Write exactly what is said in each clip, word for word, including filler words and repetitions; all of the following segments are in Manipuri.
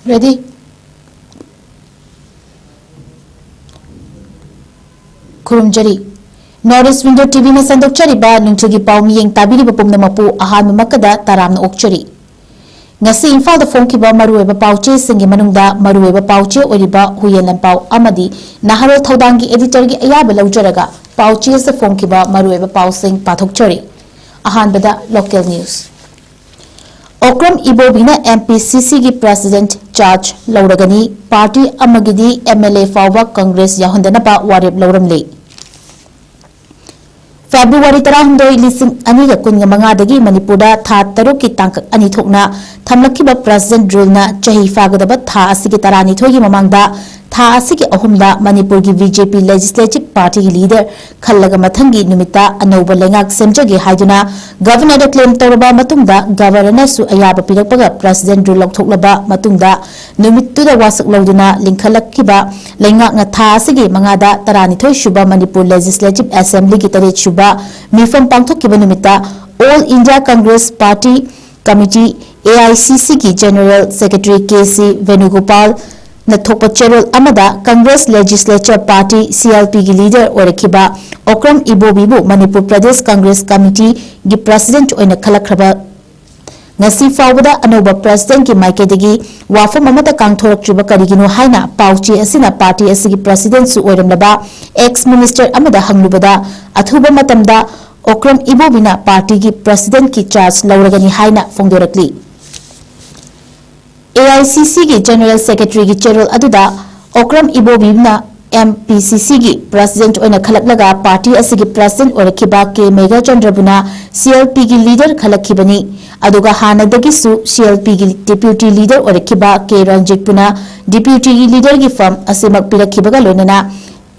Ready? ꯈꯨꯔꯨꯝꯖꯔꯤ꯫ North East Window ꯇꯤꯚꯤꯅ ꯁꯟꯗꯣꯛꯆꯔꯤꯕ ꯅꯨꯡꯊꯤꯜꯒꯤ ꯄꯥꯎ ꯃꯤꯠꯌꯦꯡ ꯇꯥꯕꯤꯔꯤꯕ ꯄꯨꯝꯅꯃꯛꯄꯨ ꯑꯍꯥꯟꯕꯃꯛꯇꯗ ꯇꯔꯥꯝꯅ ꯑꯣꯛꯆꯔꯤ꯫ ꯉꯁꯤ ꯏꯝꯐꯥꯜꯗ ꯐꯣꯡꯈꯤꯕ ꯃꯔꯨꯑꯣꯏꯕ ꯄꯥꯎꯆꯦꯁꯤꯡꯒꯤ ꯃꯅꯨꯡꯗ ꯃꯔꯨꯑꯣꯏꯕ ꯄꯥꯎꯆꯦ ꯑꯣꯏꯔꯤꯕ ꯍꯨꯏꯌꯦꯟ ꯂꯟꯄꯥꯎ ꯑꯃꯗꯤ ꯅꯍꯥꯔꯣꯜ ꯊꯧꯗꯥꯡꯒꯤ ꯑꯦꯗꯤꯇꯔꯒꯤ ꯑꯌꯥꯕ ꯂꯧꯖꯔꯒ ꯄꯥꯎꯆꯦ ꯑꯁꯤꯗ ꯐꯣꯡꯈꯤꯕ ꯃꯔꯨꯑꯣꯏꯕ ꯄꯥꯎꯁꯤꯡ ꯄꯥꯊꯣꯛꯆꯔꯤ꯫ ꯑꯍꯥꯟꯕꯗ local news꯫ ꯑꯣꯀ꯭ꯔꯝ ꯏꯕꯣꯕꯤꯅ ꯑꯦꯝ ꯄꯤ ꯁꯤ ꯁꯤꯒꯤ president charge ꯂꯧꯔꯒꯅꯤ꯫ Party ꯑꯃꯒꯤꯗꯤ M L A ꯐꯥꯎꯕ Congress ꯌꯥꯎꯍꯟꯗꯅꯕ ꯋꯥꯔꯦꯞ ꯂꯧꯔꯝꯂꯦ꯫ February ꯇꯔꯥꯍꯨꯝꯗꯣꯏ, ꯂꯤꯁꯤꯡ ꯑꯅꯤꯒ ꯀꯨꯟꯒ ꯃꯉꯥꯗꯒꯤ ꯃꯅꯤꯄꯨꯔꯗ ꯊꯥ ꯇꯔꯨꯛꯀꯤ ꯇꯥꯡꯀꯛ ꯑꯅꯤ ꯊꯣꯛꯅ ꯊꯝꯂꯛꯈꯤꯕ president ruleꯅ ꯆꯍꯤ ꯐꯥꯒꯗꯕ ꯊꯥ ꯑꯁꯤꯒꯤ ꯇꯔꯥꯅꯤꯊꯣꯏꯒꯤ ꯃꯃꯥꯡꯗ ꯊꯥ ꯑꯁꯤꯒꯤ ꯑꯍꯨꯝꯗ ꯃꯅꯤꯄꯨꯔꯒꯤ B J P legislative partyꯒꯤ leader ꯈꯜꯂꯒ ꯃꯊꯪꯒꯤ ꯅꯨꯃꯤꯠꯇ ꯑꯅꯧꯕ ꯂꯩꯉꯥꯛ ꯁꯦꯝꯖꯒꯦ ꯍꯥꯏꯗꯨꯅ governorꯗ claim ꯇꯧꯔꯕ ꯃꯇꯨꯡꯗ governorꯅꯁꯨ ꯑꯌꯥꯕ ꯄꯤꯔꯛꯄꯒ president rule ꯂꯧꯊꯣꯛꯂꯕ ꯃꯇꯨꯡꯗ ꯅꯨꯃꯤꯠꯇꯨꯗ ꯋꯥꯁꯛ ꯂꯧꯗꯨꯅ ꯂꯤꯡꯈꯠꯂꯛꯈꯤꯕ ꯂꯩꯉꯥꯛꯅ ꯊꯥ ꯑꯁꯤꯒꯤ ꯃꯉꯥꯗ ꯇꯔꯥꯅꯤꯊꯣꯏ ꯁꯨꯕ ꯃꯅꯤꯄꯨꯔ legislative assemblyꯒꯤ ꯇꯔꯦꯠ ꯁꯨꯕ ꯃꯤꯐꯝ ꯄꯥꯡꯊꯣꯛꯈꯤꯕ ꯅꯨꯃꯤꯠꯇ All India Congress Party Committee, A I C Cꯒꯤ General Secretary K C ꯚꯦꯅꯨꯒꯣꯄꯥꯜꯅ ꯊꯣꯛꯄ ꯆꯦꯔꯣꯜ ꯑꯃꯗ Congress Legislature Party, C L Pꯒꯤ leader ꯑꯣꯏꯔꯛꯈꯤꯕ Okram ꯏꯕꯣꯕꯤꯕꯨ Manipur Pradesh Congress Committeeꯒꯤ president ꯑꯣꯏꯅ ꯈꯜꯂꯛꯈ꯭ꯔꯕ ꯉꯁꯤ ꯐꯥꯎꯕꯗ ꯑꯅꯧꯕ presidentꯀꯤ ꯃꯥꯏꯀꯩꯗꯒꯤ ꯋꯥꯐꯝ ꯑꯃꯠꯇ ꯀꯥꯡꯊꯣꯔꯛꯇ꯭ꯔꯤꯕ ꯀꯔꯤꯒꯤꯅꯣ ꯍꯥꯏꯅ ꯄꯥꯎꯆꯦ ꯑꯁꯤꯅ party ꯑꯁꯤꯒꯤ presidentꯁꯨ ꯑꯣꯏꯔꯝꯂꯕ ex minister ꯑꯃꯗ ꯍꯪꯂꯨꯕꯗ, ꯑꯊꯨꯕ ꯃꯇꯝꯗ ꯑꯣꯀ꯭ꯔꯝ ꯏꯕꯣꯕꯤꯅ partyꯒꯤ presidentꯀꯤ charge ꯂꯧꯔꯒꯅꯤ ꯍꯥꯏꯅ ꯐꯣꯡꯗꯣꯔꯛꯂꯤ꯫ A I C Cꯒꯤ General Secretaryꯒꯤ ꯆꯦꯔꯣꯜ ꯑꯗꯨꯗ Okram ꯏꯕꯣꯕꯤꯅ M P C Cꯒꯤ president ꯑꯣꯏꯅ ꯈꯜꯂꯛꯂꯒ party ꯑꯁꯤꯒꯤ president ꯑꯣꯏꯔꯛꯈꯤꯕ ꯀꯦ ꯃꯦꯘꯆꯟꯗ꯭ꯔꯕꯨꯅ C L Pꯒꯤ leader ꯈꯜꯂꯛꯈꯤꯕꯅꯤ꯫ ꯑꯗꯨꯒ ꯍꯥꯟꯅꯗꯒꯤꯁꯨ C L Pꯒꯤ deputy leader ꯑꯣꯏꯔꯛꯈꯤꯕ ꯀꯦ ꯔꯟꯖꯤꯠꯄꯨꯅ deputyꯒꯤ leaderꯒꯤ ꯐꯝ ꯑꯁꯤꯃꯛ ꯄꯤꯔꯛꯈꯤꯕꯒ ꯂꯣꯏꯅꯅ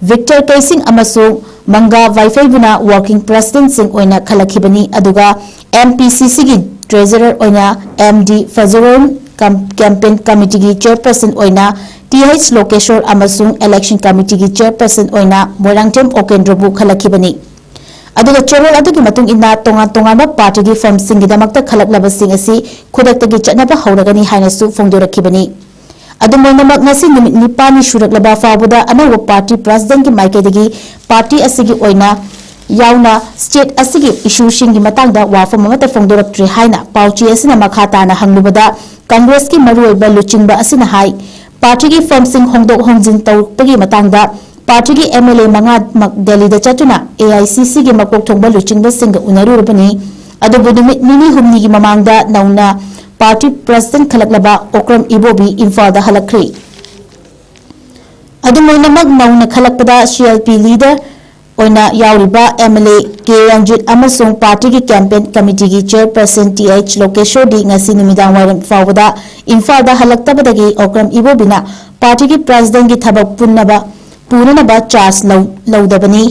ꯚꯤꯛꯇꯔ ꯀꯩꯁꯤꯡ ꯑꯃꯁꯨꯡ ꯃꯪꯒꯥ ꯋꯥꯏꯐꯩꯕꯨꯅ working presidentꯁꯤꯡ ꯑꯣꯏꯅ ꯈꯜꯂꯛꯈꯤꯕꯅꯤ꯫ ꯑꯗꯨꯒ M P C Cꯒꯤ treasurer ꯑꯣꯏꯅ M D ꯐꯖꯔꯣꯟ, campaign committeeꯒꯤ chairperson ꯑꯣꯏꯅ T H ꯂꯣꯀꯦꯁꯣꯔ ꯑꯃꯁꯨꯡ election committeeꯒꯤ chairperson ꯑꯣꯏꯅ ꯃꯣꯏꯔꯥꯡꯊꯦꯝ ꯑꯣꯀꯦꯟꯗ꯭ꯔꯕꯨ ꯈꯜꯂꯛꯈꯤꯕꯅꯤ꯫ ꯑꯗꯨꯒ ꯆꯦꯔꯣꯜ ꯑꯗꯨꯒꯤ ꯃꯇꯨꯡ ꯏꯟꯅ ꯇꯣꯉꯥꯟ ꯇꯣꯉꯥꯟꯕ partyꯒꯤ ꯐꯝꯁꯤꯡꯒꯤꯗꯃꯛꯇ ꯈꯜꯂꯛꯂꯕꯁꯤꯡ ꯑꯁꯤ ꯈꯨꯗꯛꯇꯒꯤ ꯆꯠꯅꯕ ꯍꯧꯔꯒꯅꯤ ꯍꯥꯏꯅꯁꯨ ꯐꯣꯡꯗꯣꯔꯛꯈꯤꯕꯅꯤ꯫ ꯑꯗꯨꯝ ꯑꯣꯏꯅꯃꯛ, ꯉꯁꯤ ꯅꯨꯃꯤꯠ ꯅꯤꯄꯥꯜꯅꯤ ꯁꯨꯔꯛꯂꯕ ꯐꯥꯎꯕꯗ ꯑꯅꯧꯕ party presidentꯀꯤ ꯃꯥꯏꯀꯩꯗꯒꯤ party ꯑꯁꯤꯒꯤ ꯑꯣꯏꯅ ꯌꯥꯎꯅ state ꯑꯁꯤꯒꯤ issueꯁꯤꯡꯒꯤ ꯃꯇꯥꯡꯗ ꯋꯥꯐꯝ ꯑꯃꯠꯇ ꯐꯣꯡꯗꯣꯔꯛꯇ꯭ꯔꯤ ꯍꯥꯏꯅ ꯄꯥꯎꯆꯦ ꯑꯁꯤꯅ ꯃꯈꯥ ꯇꯥꯅ ꯍꯪꯂꯨꯕꯗ, Congressꯀꯤ ꯃꯔꯨꯑꯣꯏꯕ ꯂꯨꯆꯤꯡꯕ ꯑꯁꯤꯅ ꯍꯥꯏ, partyꯒꯤ firmꯁꯤꯡ ꯍꯣꯡꯗꯣꯛ ꯍꯣꯡꯖꯤꯟ ꯇꯧꯔꯛꯄꯒꯤ ꯃꯇꯥꯡꯗ partyꯒꯤ MLA ꯃꯉꯥꯃꯛ ꯗꯦꯜꯂꯤꯗ ꯆꯠꯇꯨꯅ AICCꯒꯤ ꯃꯀꯣꯛ ꯊꯣꯡꯕ ꯂꯨꯆꯤꯡꯕꯁꯤꯡꯒ ꯎꯅꯔꯨꯔꯕꯅꯤ꯫ ꯑꯗꯨꯕꯨ ꯅꯨꯃꯤꯠ ꯅꯤꯅꯤ ꯍꯨꯝꯅꯤꯒꯤ ꯃꯃꯥꯡꯗ ꯅꯧꯅ party president ꯈꯜꯂꯛꯂꯕ ꯑꯣꯀ꯭ꯔꯝ ꯏꯕꯣꯕꯤ ꯏꯝꯐꯥꯜꯗ ꯍꯜꯂꯛꯈ꯭ꯔꯦ꯫ ꯑꯗꯨꯝ ꯑꯣꯏꯅꯃꯛ, ꯅꯧꯅ ꯈꯜꯂꯛꯄꯗ CLP leader ꯑꯣꯏꯅ ꯌꯥꯎꯔꯤꯕ MLA ꯀꯦ ꯔꯟꯖꯤꯠ ꯑꯃꯁꯨꯡ partyꯒꯤ campaign committeeꯒꯤ chairperson Th ꯂꯣꯀꯦꯁꯣꯔꯗꯤ ꯉꯁꯤ ꯅꯨꯃꯤꯗꯥꯡ ꯋꯥꯏꯔꯝ ꯐꯥꯎꯕꯗ ꯏꯝꯐꯥꯜꯗ ꯍꯜꯂꯛꯇꯕꯗꯒꯤ ꯑꯣꯀ꯭ꯔꯝ ꯏꯕꯣꯕꯤꯅ partyꯒꯤ presidentꯒꯤ ꯊꯕꯛ ꯄꯨꯟꯅꯕ, ꯄꯨꯅꯅꯕ charge ꯂꯧ-, ꯂꯧꯗꯕꯅꯤ꯫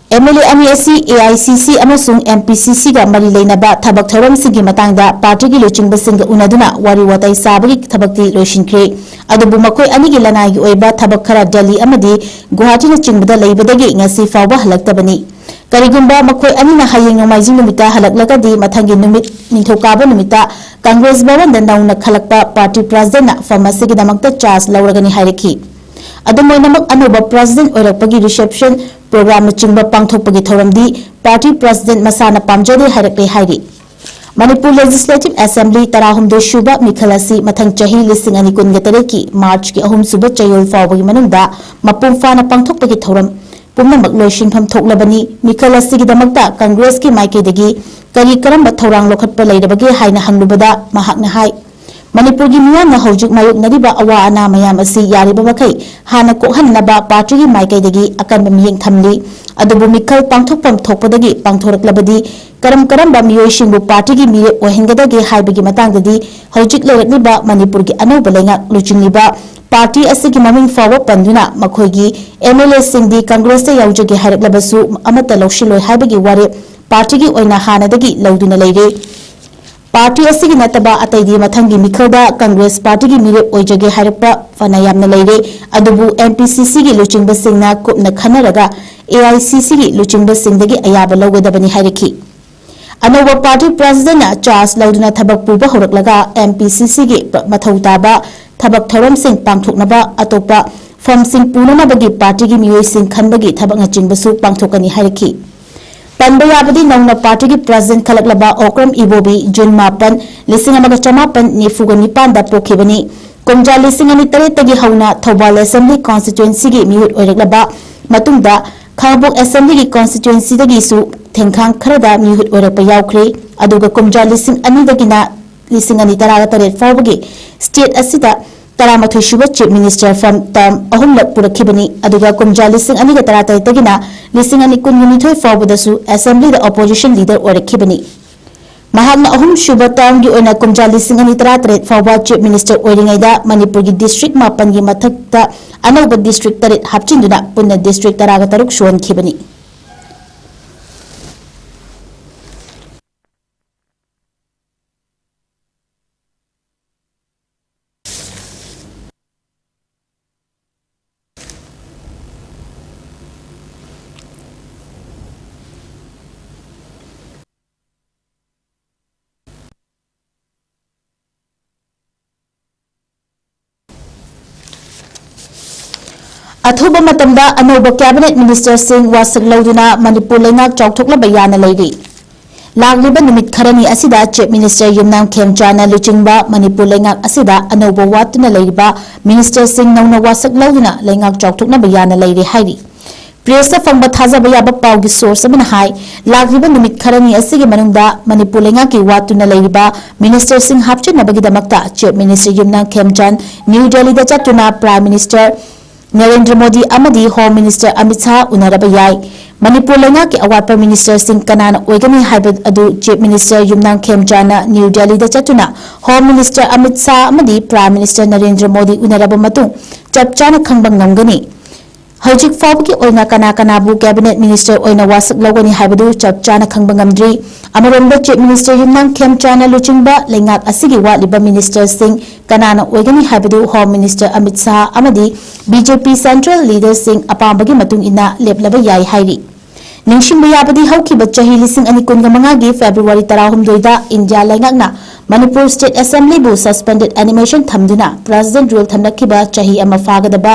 MLA ꯑꯅꯤ ꯑꯁꯤ AICC ꯑꯃꯁꯨꯡ MPCCꯒ ꯃꯔꯤ ꯂꯩꯅꯕ ꯊꯕꯛ ꯊꯧꯔꯝꯁꯤꯡꯒꯤ ꯃꯇꯥꯡꯗ partyꯒꯤ ꯂꯨꯆꯤꯡꯕꯁꯤꯡꯒ ꯎꯅꯗꯨꯅ ꯋꯥꯔꯤ ꯋꯥꯇꯥꯏ ꯁꯥꯕꯒꯤ ꯊꯕꯛꯇꯤ ꯂꯣꯏꯁꯤꯟꯈ꯭ꯔꯦ꯫ ꯑꯗꯨꯕꯨ ꯃꯈꯣꯏ ꯑꯅꯤꯒꯤ ꯂꯅꯥꯏꯒꯤ ꯑꯣꯏꯕ ꯊꯕꯛ ꯈꯔ ꯗꯦꯜꯂꯤ ꯑꯃꯗꯤ ꯒꯨꯋꯥꯍꯥꯇꯤꯅꯆꯤꯡꯕꯗ ꯂꯩꯕꯗꯒꯤ ꯉꯁꯤ ꯐꯥꯎꯕ ꯍꯜꯂꯛꯇꯕꯅꯤ꯫ ꯀꯔꯤꯒꯨꯝꯕ ꯃꯈꯣꯏ ꯑꯅꯤꯅ ꯍꯌꯦꯡ ꯅꯣꯡꯃꯥꯏꯖꯤꯡ ꯅꯨꯃꯤꯠꯇ ꯍꯜꯂꯛꯂꯒꯗꯤ ꯃꯊꯪꯒꯤ ꯅꯨꯃꯤꯠ ꯅꯤꯡꯊꯧꯀꯥꯕ ꯅꯨꯃꯤꯠꯇ Congress ꯚꯕꯟꯗ ꯅꯧꯅ ꯈꯜꯂꯛꯄ party presidentꯅ firm ꯑꯁꯤꯒꯤꯗꯃꯛꯇ charge ꯂꯧꯔꯒꯅꯤ ꯍꯥꯏꯔꯛꯈꯤ꯫ ꯑꯗꯨꯝ ꯑꯣꯏꯅꯃꯛ, ꯑꯅꯧꯕ president ꯑꯣꯏꯔꯛꯄꯒꯤ reception programꯅꯆꯤꯡꯕ ꯄꯥꯡꯊꯣꯛꯄꯒꯤ ꯊꯧꯔꯝꯗꯤ party president ꯃꯁꯥꯅ ꯄꯥꯝꯖꯗꯦ ꯍꯥꯏꯔꯛꯂꯦ ꯍꯥꯏꯔꯤ꯫ ꯃꯅꯤꯄꯨꯔ Legislative Assembly ꯇꯔꯥꯍꯨꯝꯗꯣꯏ ꯁꯨꯕ ꯃꯤꯈꯜ ꯑꯁꯤ ꯃꯊꯪ ꯆꯍꯤ ꯂꯤꯁꯤꯡ ꯑꯅꯤ ꯀꯨꯟꯒ ꯇꯔꯦꯠꯀꯤ Marchꯀꯤ ꯑꯍꯨꯝꯁꯨꯕ ꯆꯌꯣꯜ ꯐꯥꯎꯕꯒꯤ ꯃꯅꯨꯡꯗ ꯃꯄꯨꯡ ꯐꯥꯅ ꯄꯥꯡꯊꯣꯛꯄꯒꯤ ꯊꯧꯔꯝ ꯄꯨꯝꯅꯃꯛ ꯂꯣꯏꯁꯤꯟꯐꯝ ꯊꯣꯛꯂꯕꯅꯤ꯫ ꯃꯤꯈꯜ ꯑꯁꯤꯒꯤꯗꯃꯛꯇ Congressꯀꯤ ꯃꯥꯏꯀꯩꯗꯒꯤ ꯀꯔꯤ ꯀꯔꯝꯕ ꯊꯧꯔꯥꯡ ꯂꯧꯈꯠꯄ ꯂꯩꯔꯕꯒꯦ ꯍꯥꯏꯅ ꯍꯪꯂꯨꯕꯗ ꯃꯍꯥꯛꯅ ꯍꯥꯏ, ꯃꯅꯤꯄꯨꯔꯒꯤ ꯃꯤꯌꯥꯝꯅ ꯍꯧꯖꯤꯛ ꯃꯥꯌꯣꯛꯅꯔꯤꯕ ꯑꯋꯥ ꯑꯅꯥ ꯃꯌꯥꯝ ꯑꯁꯤ ꯌꯥꯔꯤꯕ ꯃꯈꯩ ꯍꯥꯟꯅ ꯀꯣꯛꯍꯟꯅꯕ partyꯒꯤ ꯃꯥꯏꯀꯩꯗꯒꯤ ꯑꯀꯟꯕ ꯃꯤꯠꯌꯦꯡ ꯊꯝꯂꯤ꯫ ꯑꯗꯨꯕꯨ ꯃꯤꯈꯜ ꯄꯥꯡꯊꯣꯛꯐꯝ ꯊꯣꯛꯄꯗꯒꯤ ꯄꯥꯡꯊꯣꯔꯛꯂꯕꯗꯤ ꯀꯔꯝ ꯀꯔꯝꯕ ꯃꯤꯑꯣꯏꯁꯤꯡꯕꯨ partyꯒꯤ ꯃꯤꯔꯦꯞ ꯑꯣꯏꯍꯟꯒꯗꯒꯦ ꯍꯥꯏꯕꯒꯤ ꯃꯇꯥꯡꯗꯗꯤ ꯍꯧꯖꯤꯛ ꯂꯩꯔꯛꯂꯤꯕ ꯃꯅꯤꯄꯨꯔꯒꯤ ꯑꯅꯧꯕ ꯂꯩꯉꯥꯛ ꯂꯨꯆꯤꯡꯂꯤꯕ party ꯑꯁꯤꯒꯤ ꯃꯃꯤꯡ ꯐꯥꯎꯕ ꯄꯟꯗꯨꯅ ꯃꯈꯣꯏꯒꯤ MLAꯁꯤꯡꯗꯤ Congressꯇ ꯌꯥꯎꯖꯒꯦ ꯍꯥꯏꯔꯛꯂꯕꯁꯨ ꯑꯃꯠꯇ ꯂꯧꯁꯤꯜꯂꯣꯏ ꯍꯥꯏꯕꯒꯤ ꯋꯥꯔꯦꯞ partyꯒꯤ ꯑꯣꯏꯅ ꯍꯥꯟꯅꯗꯒꯤ ꯂꯧꯗꯨꯅ ꯂꯩꯔꯦ꯫ Party ꯑꯁꯤꯒꯤ ꯅꯠꯇꯕ ꯑꯇꯩꯗꯤ ꯃꯊꯪꯒꯤ ꯃꯤꯈꯜꯗ Congress partyꯒꯤ ꯃꯤꯔꯦꯞ ꯑꯣꯏꯖꯒꯦ ꯍꯥꯏꯔꯛꯄ ꯐꯅ ꯌꯥꯝꯅ ꯂꯩꯔꯦ꯫ ꯑꯗꯨꯕꯨ MPCCꯒꯤ ꯂꯨꯆꯤꯡꯕꯁꯤꯡꯅ ꯀꯨꯞꯅ ꯈꯟꯅꯔꯒ AICCꯒꯤ ꯂꯨꯆꯤꯡꯕꯁꯤꯡꯗꯒꯤ ꯑꯌꯥꯕ ꯂꯧꯒꯗꯕꯅꯤ ꯍꯥꯏꯔꯛꯈꯤ꯫ ꯑꯅꯧꯕ party presidentꯅ charge ꯂꯧꯗꯨꯅ ꯊꯕꯛ ꯄꯨꯕ ꯍꯧꯔꯛꯂꯒ MPCCꯒꯤ ꯃꯊꯧ ꯇꯥꯕ ꯊꯕꯛ ꯊꯧꯔꯝꯁꯤꯡ ꯄꯥꯡꯊꯣꯛꯅꯕ, ꯑꯇꯣꯞꯄ ꯐꯝꯁꯤꯡ ꯄꯨꯅꯅꯕꯒꯤ ꯄꯥꯔꯇꯤꯒꯤ ꯃꯤꯑꯣꯏꯁꯤꯡ ꯈꯟꯕꯒꯤ ꯊꯕꯛꯅꯆꯤꯡꯕꯁꯨ ꯄꯥꯡꯊꯣꯛꯀꯅꯤ ꯍꯥꯏꯔꯛꯈꯤ꯫ ꯄꯟꯕ ꯌꯥꯕꯗꯤ, ꯅꯧꯅ ꯄꯥꯔꯇꯤꯒꯤ ꯄ꯭ꯔꯦꯁꯤꯗꯦꯟꯠ ꯈꯜꯂꯛꯂꯕ ꯑꯣꯀ꯭ꯔꯝ ꯏꯕꯣꯕꯤ ꯖꯨꯟ ꯃꯥꯄꯟ, ꯂꯤꯁꯤꯡ ꯑꯃꯒ ꯆꯃꯥꯄꯟ ꯅꯤꯐꯨꯒ ꯅꯤꯄꯥꯟꯗ ꯄꯣꯛꯈꯤꯕꯅꯤ꯫ ꯀꯨꯝꯖꯥ ꯂꯤꯁꯤꯡ ꯑꯅꯤ ꯇꯔꯦꯠꯇꯒꯤ ꯍꯧꯅ ꯊꯧꯕꯥꯜ ꯑꯦꯁꯦꯝꯕ꯭ꯂꯤ ꯀꯣꯟꯁꯇꯤꯇ꯭ꯋꯦꯟꯁꯤꯒꯤ ꯃꯤꯍꯨꯠ ꯑꯣꯏꯔꯛꯂꯕ ꯃꯇꯨꯡꯗ, ꯈꯥꯉꯕꯣꯛ ꯑꯦꯁꯦꯝꯕ꯭ꯂꯤꯒꯤ ꯀꯣꯟꯁꯇꯤꯇ꯭ꯋꯦꯟꯁꯤꯗꯒꯤꯁꯨ ꯊꯦꯡꯈꯥꯡ ꯈꯔꯗ ꯃꯤꯍꯨꯠ ꯑꯣꯏꯔꯛꯄ ꯌꯥꯎꯈ꯭ꯔꯦ꯫ ꯑꯗꯨꯒ ꯀꯨꯝꯖꯥ ꯂꯤꯁꯤꯡ ꯑꯅꯤꯗꯒꯤꯅ ꯂꯤꯁꯤꯡ ꯑꯅꯤ ꯇꯔꯥꯒ ꯇꯔꯦꯠ ꯐꯥꯎꯕꯒꯤ ꯁ꯭ꯇꯦꯠ ꯑꯁꯤꯗ ꯇꯔꯥꯃꯥꯊꯣꯏ ꯁꯨꯕ ꯆꯤꯐ ꯃꯤꯅꯤꯁꯇꯔ ꯐꯝ ꯇꯔꯝ ꯑꯍꯨꯝꯂꯛ ꯄꯨꯔꯛꯈꯤꯕꯅꯤ꯫ ꯑꯗꯨꯒ ꯀꯨꯝꯖꯥ ꯂꯤꯁꯤꯡ ꯑꯅꯤꯒ ꯇꯔꯥꯇꯔꯦꯠꯇꯒꯤꯅ ꯂꯤꯁꯤꯡ ꯑꯅꯤ ꯀꯨꯟꯅꯤꯊꯣꯏ ꯐꯥꯎꯕꯗꯁꯨ ꯑꯦꯁꯦꯝꯕ꯭ꯂꯤꯗ ꯑꯣꯄꯣꯖꯤꯁꯟ ꯂꯤꯗꯔ ꯑꯣꯏꯔꯛꯈꯤꯕꯅꯤ꯫ ꯃꯍꯥꯛꯅ ꯑꯍꯨꯝꯁꯨꯕ ꯇꯔꯝꯒꯤ ꯑꯣꯏꯅ ꯀꯨꯝꯖꯥ ꯂꯤꯁꯤꯡ ꯑꯅꯤ ꯇꯔꯥꯇꯔꯦꯠ ꯐꯥꯎꯕ ꯆꯤꯐ ꯃꯤꯅꯤꯁꯇꯔ ꯑꯣꯏꯔꯤꯉꯩꯗ ꯃꯅꯤꯄꯨꯔꯒꯤ ꯗꯤꯁꯇ꯭ꯔꯤꯛ ꯃꯥꯄꯟꯒꯤ ꯃꯊꯛꯇ ꯑꯅꯧꯕ ꯗꯤꯁꯇ꯭ꯔꯤꯛ ꯇꯔꯦꯠ ꯍꯥꯞꯆꯤꯟꯗꯨꯅ ꯄꯨꯟꯅ ꯗꯤꯁꯇ꯭ꯔꯤꯛ ꯇꯔꯥꯒ ꯇꯔꯨꯛ ꯁꯨꯍꯟꯈꯤꯕꯅꯤ꯫ ꯑꯊꯨꯕ ꯃꯇꯝꯗ ꯑꯅꯧꯕ ꯀꯦꯕꯤꯅꯦꯠ ꯃꯤꯅꯤꯁꯇꯔꯁꯤꯡ ꯋꯥꯁꯛ ꯂꯧꯗꯨꯅ ꯃꯅꯤꯄꯨꯔ ꯂꯩꯉꯥꯛ ꯆꯥꯎꯊꯣꯛꯅꯕ ꯌꯥꯅ ꯂꯩꯔꯤ꯫ ꯂꯥꯛꯂꯤꯕ ꯅꯨꯃꯤꯠ ꯈꯔꯅꯤ ꯑꯁꯤꯗ ꯆꯤꯐ ꯃꯤꯅꯤꯁꯇꯔ ꯌꯨꯝꯅꯥꯝ ꯈꯦꯝꯆꯥꯟꯅ ꯂꯨꯆꯤꯡꯕ ꯃꯅꯤꯄꯨꯔ ꯂꯩꯉꯥꯛ ꯑꯁꯤꯗ ꯑꯅꯧꯕ ꯋꯥꯠꯇꯨꯅ ꯂꯩꯔꯤꯕ ꯃꯤꯅꯤꯁꯇꯔꯁꯤꯡ ꯅꯧꯅ ꯋꯥꯁꯛ ꯂꯧꯗꯨꯅ ꯂꯩꯉꯥꯛ ꯆꯥꯎꯊꯣꯛꯅꯕ ꯌꯥꯅ ꯂꯩꯔꯤ ꯍꯥꯏꯔꯤ꯫ ꯄ꯭ꯔꯦꯁꯇ ꯐꯪꯕ ꯊꯥꯖꯕ ꯌꯥꯕ ꯄꯥꯎꯒꯤ ꯁꯣꯔꯁ ꯑꯃꯅ ꯍꯥꯏ, ꯂꯥꯛꯂꯤꯕ ꯅꯨꯃꯤꯠ ꯈꯔꯅꯤ ꯑꯁꯤꯒꯤ ꯃꯅꯨꯡꯗ ꯃꯅꯤꯄꯨꯔ ꯂꯩꯉꯥꯛꯀꯤ ꯋꯥꯠꯇꯨꯅ ꯂꯩꯔꯤꯕ ꯃꯤꯅꯤꯁꯇꯔꯁꯤꯡ ꯍꯥꯞꯆꯤꯟꯅꯕꯒꯤꯗꯃꯛꯇ ꯆꯤꯐ ꯃꯤꯅꯤꯁꯇꯔ ꯌꯨꯝꯅꯥꯝ ꯈꯦꯝꯆꯥꯟ ꯅ꯭ꯌꯨ ꯗꯦꯜꯂꯤꯗ ꯆꯠꯇꯨꯅ ꯄ꯭ꯔꯥꯏꯝ ꯃꯤꯅꯤꯁꯇꯔ ꯅꯔꯦꯟꯗ꯭ꯔ ꯃꯣꯗꯤ ꯑꯃꯗꯤ ꯍꯣꯝ ꯃꯤꯅꯤꯁꯇꯔ ꯑꯃꯤꯠ ꯁꯥꯍ ꯎꯅꯔꯕ ꯌꯥꯏ꯫ ꯃꯅꯤꯄꯨꯔ ꯂꯩꯉꯥꯛꯀꯤ ꯑꯋꯥꯠꯄ ꯃꯤꯅꯤꯁꯇꯔꯁꯤꯡ ꯀꯅꯥꯅ ꯑꯣꯏꯒꯅꯤ ꯍꯥꯏꯕ ꯑꯗꯨ ꯆꯤꯐ ꯃꯤꯅꯤꯁꯇꯔ ꯌꯨꯝꯅꯥꯝ ꯈꯦꯝꯆꯥꯟꯅ ꯅ꯭ꯌꯨ ꯗꯦꯜꯂꯤꯗ ꯆꯠꯇꯨꯅ ꯍꯣꯝ ꯃꯤꯅꯤꯁꯇꯔ ꯑꯃꯤꯠ ꯁꯥꯍ ꯑꯃꯗꯤ ꯄ꯭ꯔꯥꯏꯝ ꯃꯤꯅꯤꯁꯇꯔ ꯅꯔꯦꯟꯗ꯭ꯔ ꯃꯣꯗꯤ ꯎꯅꯔꯕ ꯃꯇꯨꯡ ꯆꯞ ꯆꯥꯅ ꯈꯪꯕ ꯉꯝꯒꯅꯤ꯫ ꯍꯧꯖꯤꯛ ꯐꯥꯎꯕꯒꯤ ꯑꯣꯏꯅ ꯀꯅꯥ ꯀꯅꯥꯕꯨ ꯀꯦꯕꯤꯅꯦꯠ ꯃꯤꯅꯤꯁꯇꯔ ꯑꯣꯏꯅ ꯋꯥꯁꯛ ꯂꯧꯒꯅꯤ ꯍꯥꯏꯕꯗꯨ ꯆꯞ ꯆꯥꯅ ꯈꯪꯕ ꯉꯝꯗ꯭ꯔꯤ꯫ ꯑꯃꯔꯣꯝꯗ ꯆꯤꯐ ꯃꯤꯅꯤꯁꯇꯔ ꯌꯨꯝꯅꯥꯝ ꯈꯦꯝꯆꯥꯟꯅ ꯂꯨꯆꯤꯡꯕ ꯂꯩꯉꯥꯛ ꯑꯁꯤꯒꯤ ꯋꯥꯠꯂꯤꯕ ꯃꯤꯅꯤꯁꯇꯔꯁꯤꯡ ꯀꯅꯥꯅ ꯑꯣꯏꯒꯅꯤ ꯍꯥꯏꯕꯗꯨ ꯍꯣꯝ ꯃꯤꯅꯤꯁꯇꯔ ꯑꯃꯤꯠ ꯁꯥꯍ ꯑꯃꯗꯤ ꯕꯤ ꯖꯦ ꯄꯤ ꯁꯦꯟꯇ꯭ꯔꯦꯜ ꯂꯤꯗꯔꯁꯤꯡ ꯑꯄꯥꯝꯕꯒꯤ ꯃꯇꯨꯡ ꯏꯟꯅ ꯂꯦꯞꯂꯕ ꯌꯥꯏ ꯍꯥꯏꯔꯤ꯫ ꯅꯤꯡꯁꯤꯡꯕ ꯌꯥꯕꯗꯤ, ꯍꯧꯈꯤꯕ ꯆꯍꯤ ꯂꯤꯁꯤꯡ ꯑꯅꯤ ꯀꯨꯟꯒ ꯃꯉꯥꯒꯤ February ꯇꯔꯥꯍꯨꯝꯗꯣꯏꯗ ꯏꯟꯗꯤꯌꯥ ꯂꯩꯉꯥꯛꯅ ꯃꯅꯤꯄꯨꯔ State Assemblyꯕꯨ suspended animation ꯊꯝꯗꯨꯅ President Rule ꯊꯝꯂꯛꯈꯤꯕ ꯆꯍꯤ ꯑꯃ ꯐꯥꯒꯗꯕ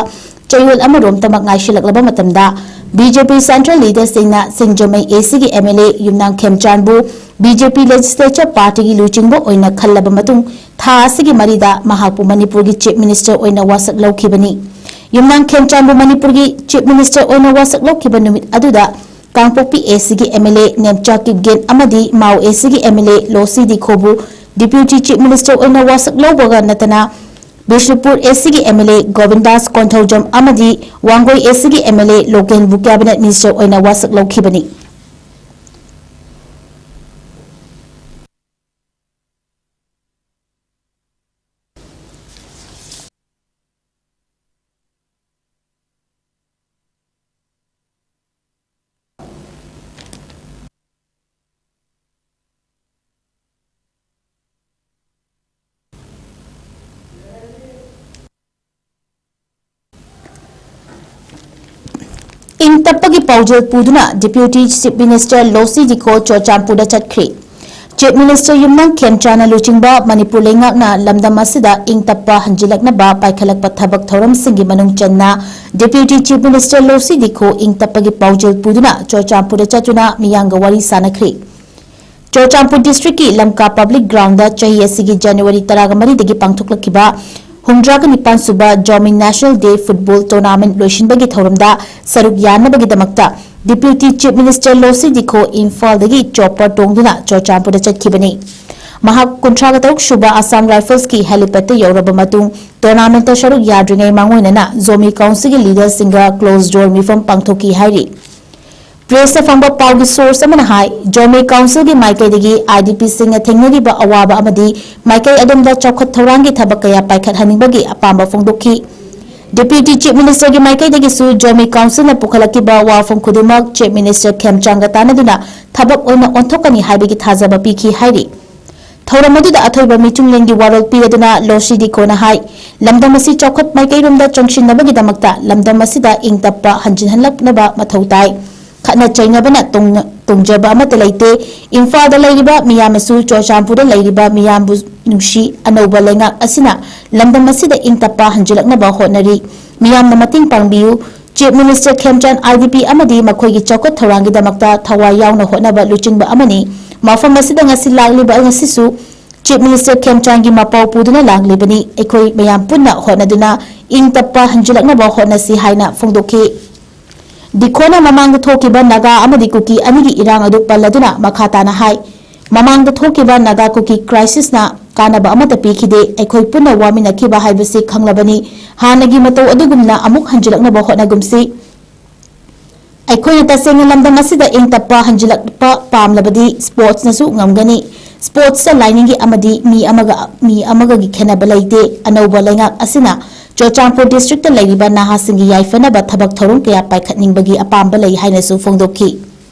ꯆꯌꯣꯜ ꯑꯃꯔꯣꯝꯇꯃꯛ ꯉꯥꯏꯁꯤꯜꯂꯛꯂꯕ ꯃꯇꯝꯗ, BJP Central Leaderꯁꯤꯡꯅ ꯁꯤꯡꯖꯃꯩ ACꯒꯤ MLA ꯌꯨꯝꯅꯥꯝ ꯈꯦꯝꯆꯥꯟꯕꯨ BJP Legislature Partyꯒꯤ ꯂꯨꯆꯤꯡꯕ ꯑꯣꯏꯅ ꯈꯜꯂꯕ ꯃꯇꯨꯡ, ꯊꯥ ꯑꯁꯤꯒꯤ ꯃꯔꯤꯗ ꯃꯍꯥꯛꯄꯨ ꯃꯅꯤꯄꯨꯔꯒꯤ Chief Minister ꯑꯣꯏꯅ ꯋꯥꯁꯛ ꯂꯧꯈꯤꯕꯅꯤ꯫ ꯌꯨꯝꯅꯥꯝ ꯈꯦꯝꯆꯥꯟꯕꯨ ꯃꯅꯤꯄꯨꯔꯒꯤ Chief Minister ꯑꯣꯏꯅ ꯋꯥꯁꯛ ꯂꯧꯈꯤꯕ ꯅꯨꯃꯤꯠ ꯑꯗꯨꯗ ꯀꯥꯡꯄꯣꯛꯄꯤ ACꯒꯤ MLA ꯅꯦꯝꯆꯥ ꯀꯤꯞꯒꯦꯟ ꯑꯃꯗꯤ ꯃꯥꯎ ACꯒꯤ MLA ꯂꯣꯁꯤ ꯗꯤꯈꯣꯕꯨ Deputy Chief Minister ꯑꯣꯏꯅ ꯋꯥꯁꯛ ꯂꯧꯕꯒ ꯅꯠꯇꯅ, ꯕꯤꯁꯅꯨꯄꯨꯔ ACꯒꯤ MLA ꯒꯣꯕꯤꯟꯗꯥꯁ ꯀꯣꯟꯊꯧꯖꯝ ꯑꯃꯗꯤ ꯋꯥꯡꯒꯣꯏ ACꯒꯤ MLA ꯂꯣꯀꯦꯟꯕꯨ Cabinet Minister ꯑꯣꯏꯅ ꯋꯥꯁꯛ ꯂꯧꯈꯤꯕꯅꯤ꯫ ꯏꯪ ꯇꯞꯄꯒꯤ ꯄꯥꯎꯖꯦꯜ ꯄꯨꯗꯨꯅ Deputy Chief Minister ꯂꯣꯁꯤ ꯗꯤꯈꯣ ꯆꯨꯔꯆꯥꯟꯄꯨꯔꯗ ꯆꯠꯈ꯭ꯔꯤ꯫ Chief Minister ꯌꯨꯝꯅꯥꯝ ꯈꯦꯝꯆꯥꯟꯅ ꯂꯨꯆꯤꯡꯕ ꯃꯅꯤꯄꯨꯔ ꯂꯩꯉꯥꯛꯅ ꯂꯝꯗꯝ ꯑꯁꯤꯗ ꯏꯪ ꯇꯞꯄ ꯍꯟꯖꯤꯜꯂꯛꯅꯕ ꯄꯥꯏꯈꯠꯂꯛꯄ ꯊꯕꯛ ꯊꯧꯔꯝꯁꯤꯡꯒꯤ ꯃꯅꯨꯡ ꯆꯟꯅ Deputy Chief Minister ꯂꯣꯁꯤ ꯗꯤꯈꯣ ꯏꯪ ꯇꯞꯄꯒꯤ ꯄꯥꯎꯖꯦꯜ ꯄꯨꯗꯨꯅ ꯆꯨꯔꯆꯥꯟꯄꯨꯔꯗ ꯆꯠꯇꯨꯅ ꯃꯤꯌꯥꯝꯒ ꯋꯥꯔꯤ ꯁꯥꯅꯈ꯭ꯔꯤ꯫ ꯆꯨꯔꯆꯥꯟꯄꯨꯔ districtꯀꯤ ꯂꯝꯀꯥ Public Groundꯗ ꯆꯍꯤ ꯑꯁꯤꯒꯤ January ꯇꯔꯥꯒ ꯃꯔꯤꯗꯒꯤ ꯄꯥꯡꯊꯣꯛꯂꯛꯈꯤꯕ ꯍꯨꯝꯗ꯭ꯔꯥꯒ ꯅꯤꯄꯥꯟ ꯁꯨꯕ Zomi National Day Football Tournament ꯂꯣꯏꯁꯤꯟꯕꯒꯤ ꯊꯧꯔꯝꯗ ꯁꯔꯨꯛ ꯌꯥꯅꯕꯒꯤꯗꯃꯛꯇ Deputy Chief Minister ꯂꯣꯁꯤ ꯗꯤꯈꯣ ꯏꯝꯐꯥꯜꯗꯒꯤ chopper ꯇꯣꯡꯗꯨꯅ ꯆꯨꯔꯆꯥꯟꯄꯨꯔꯗ ꯆꯠꯈꯤꯕꯅꯤ꯫ ꯃꯍꯥꯛ ꯀꯨꯟꯊ꯭ꯔꯥꯒ ꯇꯔꯨꯛ ꯁꯨꯕ Assam Riflesꯀꯤ helipad ꯌꯧꯔꯕ ꯃꯇꯨꯡ, tournamentꯇ ꯁꯔꯨꯛ ꯌꯥꯗ꯭ꯔꯤꯉꯩ ꯃꯥꯡꯑꯣꯏꯅꯅ Zomi Councilꯒꯤ leaderꯁꯤꯡꯒ closed door ꯃꯤꯐꯝ ꯄꯥꯡꯊꯣꯛꯈꯤ ꯍꯥꯏꯔꯤ꯫ Pressꯇ ꯐꯪꯕ ꯄꯥꯎꯒꯤ source ꯑꯃꯅ ꯍꯥꯏ, Zomi Councilꯒꯤ ꯃꯥꯏꯀꯩꯗꯒꯤ IDPꯁꯤꯡꯅ ꯊꯦꯡꯅꯔꯤꯕ ꯑꯋꯥꯕ ꯑꯃꯗꯤ ꯃꯥꯏꯀꯩ ꯑꯗꯣꯝꯗ ꯆꯥꯎꯈꯠ ꯊꯧꯔꯥꯡꯒꯤ ꯊꯕꯛ ꯀꯌꯥ ꯄꯥꯏꯈꯠꯍꯟꯅꯤꯡꯕꯒꯤ ꯑꯄꯥꯝꯕ ꯐꯣꯡꯗꯣꯛꯈꯤ꯫ Deputy Chief Ministerꯒꯤ ꯃꯥꯏꯀꯩꯗꯒꯤꯁꯨ Zomi Councilꯅ ꯄꯨꯈꯠꯂꯛꯈꯤꯕ ꯋꯥꯐꯝ ꯈꯨꯗꯤꯡꯃꯛ Chief Minister ꯈꯦꯝꯆꯥꯟꯒ ꯇꯥꯟꯅꯗꯨꯅ ꯊꯕꯛ ꯑꯣꯏꯅ ꯑꯣꯟꯊꯣꯛꯀꯅꯤ ꯍꯥꯏꯕꯒꯤ ꯊꯥꯖꯕ ꯄꯤꯈꯤ ꯍꯥꯏꯔꯤ꯫ ꯊꯧꯔꯝ ꯑꯗꯨꯗ ꯑꯊꯣꯏꯕ ꯃꯤꯊꯨꯡꯂꯦꯟꯒꯤ ꯋꯥꯔꯣꯜ ꯄꯤꯔꯗꯨꯅ ꯂꯣꯁꯤ ꯗꯤꯈꯣꯅ ꯍꯥꯏ, ꯂꯝꯗꯝ ꯑꯁꯤ ꯆꯥꯎꯈꯠ ꯃꯥꯏꯀꯩꯔꯣꯝꯗ ꯆꯪꯁꯤꯟꯅꯕꯒꯤꯗꯃꯛꯇ ꯂꯝꯗꯝ ꯑꯁꯤꯗ ꯏꯪ ꯇꯞꯄ ꯍꯟꯖꯤꯟꯍꯜꯂꯛꯅꯕ ꯃꯊꯧ ꯇꯥꯏ꯫ ꯈꯠꯅ ꯆꯩꯅꯕꯅ ꯇꯣꯡꯖꯕ ꯑꯃꯠꯇ ꯂꯩꯇꯦ꯫ ꯏꯝꯐꯥꯜꯗ ꯂꯩꯔꯤꯕ ꯃꯤꯌꯥꯝꯅꯁꯨ ꯆꯨꯔꯆꯥꯟꯄꯨꯔꯗ ꯂꯩꯔꯤꯕ ꯃꯤꯌꯥꯝꯕꯨ ꯅꯨꯡꯁꯤ꯫ ꯑꯅꯧꯕ ꯂꯩꯉꯥꯛ ꯑꯁꯤꯅ ꯂꯝꯗꯝ ꯑꯁꯤꯗ ꯏꯪ ꯇꯞꯄ ꯍꯟꯖꯤꯜꯂꯛꯅꯕ ꯍꯣꯠꯅꯔꯤ꯫ ꯃꯤꯌꯥꯝꯅ ꯃꯇꯦꯡ ꯄꯥꯡꯕꯤꯌꯨ꯫ ꯆꯤꯐ ꯃꯤꯅꯤꯁꯇꯔ ꯈꯦꯝꯆꯥꯟ ꯑꯥꯏ ꯗꯤ ꯄꯤ ꯑꯃꯗꯤ ꯃꯈꯣꯏꯒꯤ ꯆꯥꯎꯈꯠ ꯊꯧꯔꯥꯡꯒꯤꯗꯃꯛꯇ ꯊꯋꯥꯏ ꯌꯥꯎꯅ ꯍꯣꯠꯅꯕ ꯂꯨꯆꯤꯡꯕ ꯑꯃꯅꯤ꯫ ꯃꯐꯝ ꯑꯁꯤꯗ ꯉꯁꯤ ꯂꯥꯛꯂꯤꯕ ꯉꯁꯤꯁꯨ ꯆꯤꯐ ꯃꯤꯅꯤꯁꯇꯔ ꯈꯦꯝꯆꯥꯟꯒꯤ ꯃꯄꯥꯎ ꯄꯨꯗꯨꯅ ꯂꯥꯛꯂꯤꯕꯅꯤ꯫ ꯑꯩꯈꯣꯏ ꯃꯌꯥꯝ ꯄꯨꯟꯅ ꯍꯣꯠꯅꯗꯨꯅ ꯏꯪ ꯇꯞꯄ ꯍꯟꯖꯤꯜꯂꯛꯅꯕ ꯍꯣꯠꯅꯁꯤ ꯍꯥꯏꯅ ꯐꯣꯡꯗꯣꯛꯈꯤ꯫ ꯗꯤꯈꯣꯅ ꯃꯃꯥꯡꯗ ꯊꯣꯛꯈꯤꯕ ꯅꯥꯒꯥ ꯑꯃꯗꯤ ꯀꯨꯀꯤ ꯑꯅꯤꯒꯤ ꯏꯔꯥꯡ ꯑꯗꯨ ꯄꯜꯂꯗꯨꯅ ꯃꯈꯥ ꯇꯥꯅ ꯍꯥꯏ, ꯃꯃꯥꯡꯗ ꯊꯣꯛꯈꯤꯕ ꯅꯥꯒꯥ ꯀꯨꯀꯤ ꯀ꯭ꯔꯥꯏꯁꯤꯁꯅ ꯀꯥꯟꯅꯕ ꯑꯃꯠꯇ ꯄꯤꯈꯤꯗꯦ꯫ ꯑꯩꯈꯣꯏ ꯄꯨꯟꯅ ꯋꯥꯃꯤꯟꯅꯈꯤꯕ ꯍꯥꯏꯕꯁꯤ ꯈꯪꯂꯕꯅꯤ꯫ ꯍꯥꯟꯅꯒꯤ ꯃꯇꯧ ꯑꯗꯨꯒꯨꯝꯅ ꯑꯃꯨꯛ ꯍꯟꯖꯤꯜꯂꯛꯅꯕ ꯍꯣꯠꯅꯒꯨꯝꯁꯤ꯫ ꯑꯩꯈꯣꯏꯅ ꯇꯁꯦꯡꯅ ꯂꯝꯗꯝ ꯑꯁꯤꯗ ꯏꯪ ꯇꯞꯄ ꯍꯟꯖꯤꯜꯂꯛꯄ ꯄꯥꯝꯂꯕꯗꯤ ꯁ꯭ꯄꯣꯔꯠꯁꯅꯁꯨ ꯉꯝꯒꯅꯤ꯫ ꯁ꯭ꯄꯣꯔꯠꯁꯇ ꯂꯥꯏꯅꯤꯡꯒꯤ ꯑꯃꯗꯤ ꯃꯤ ꯑꯃꯒ ꯃꯤ ꯑꯃꯒꯒꯤ ꯈꯦꯟꯅꯕ ꯂꯩꯇꯦ꯫ ꯑꯅꯧꯕ ꯂꯩꯉꯥꯛ ꯑꯁꯤꯅ ꯆꯨꯔꯆꯥꯟꯄꯨꯔ ꯗꯤꯁꯇ꯭ꯔꯤꯛꯇ ꯂꯩꯔꯤꯕ ꯅꯍꯥꯁꯤꯡꯒꯤ ꯌꯥꯏꯐꯅꯕ ꯊꯕꯛ ꯊꯧꯔꯝ ꯀꯌꯥ ꯄꯥꯏꯈꯠꯅꯤꯡꯕꯒꯤ ꯑꯄꯥꯝꯕ ꯂꯩ ꯍꯥꯏꯅꯁꯨ ꯐꯣꯡꯗꯣꯛꯈꯤ꯫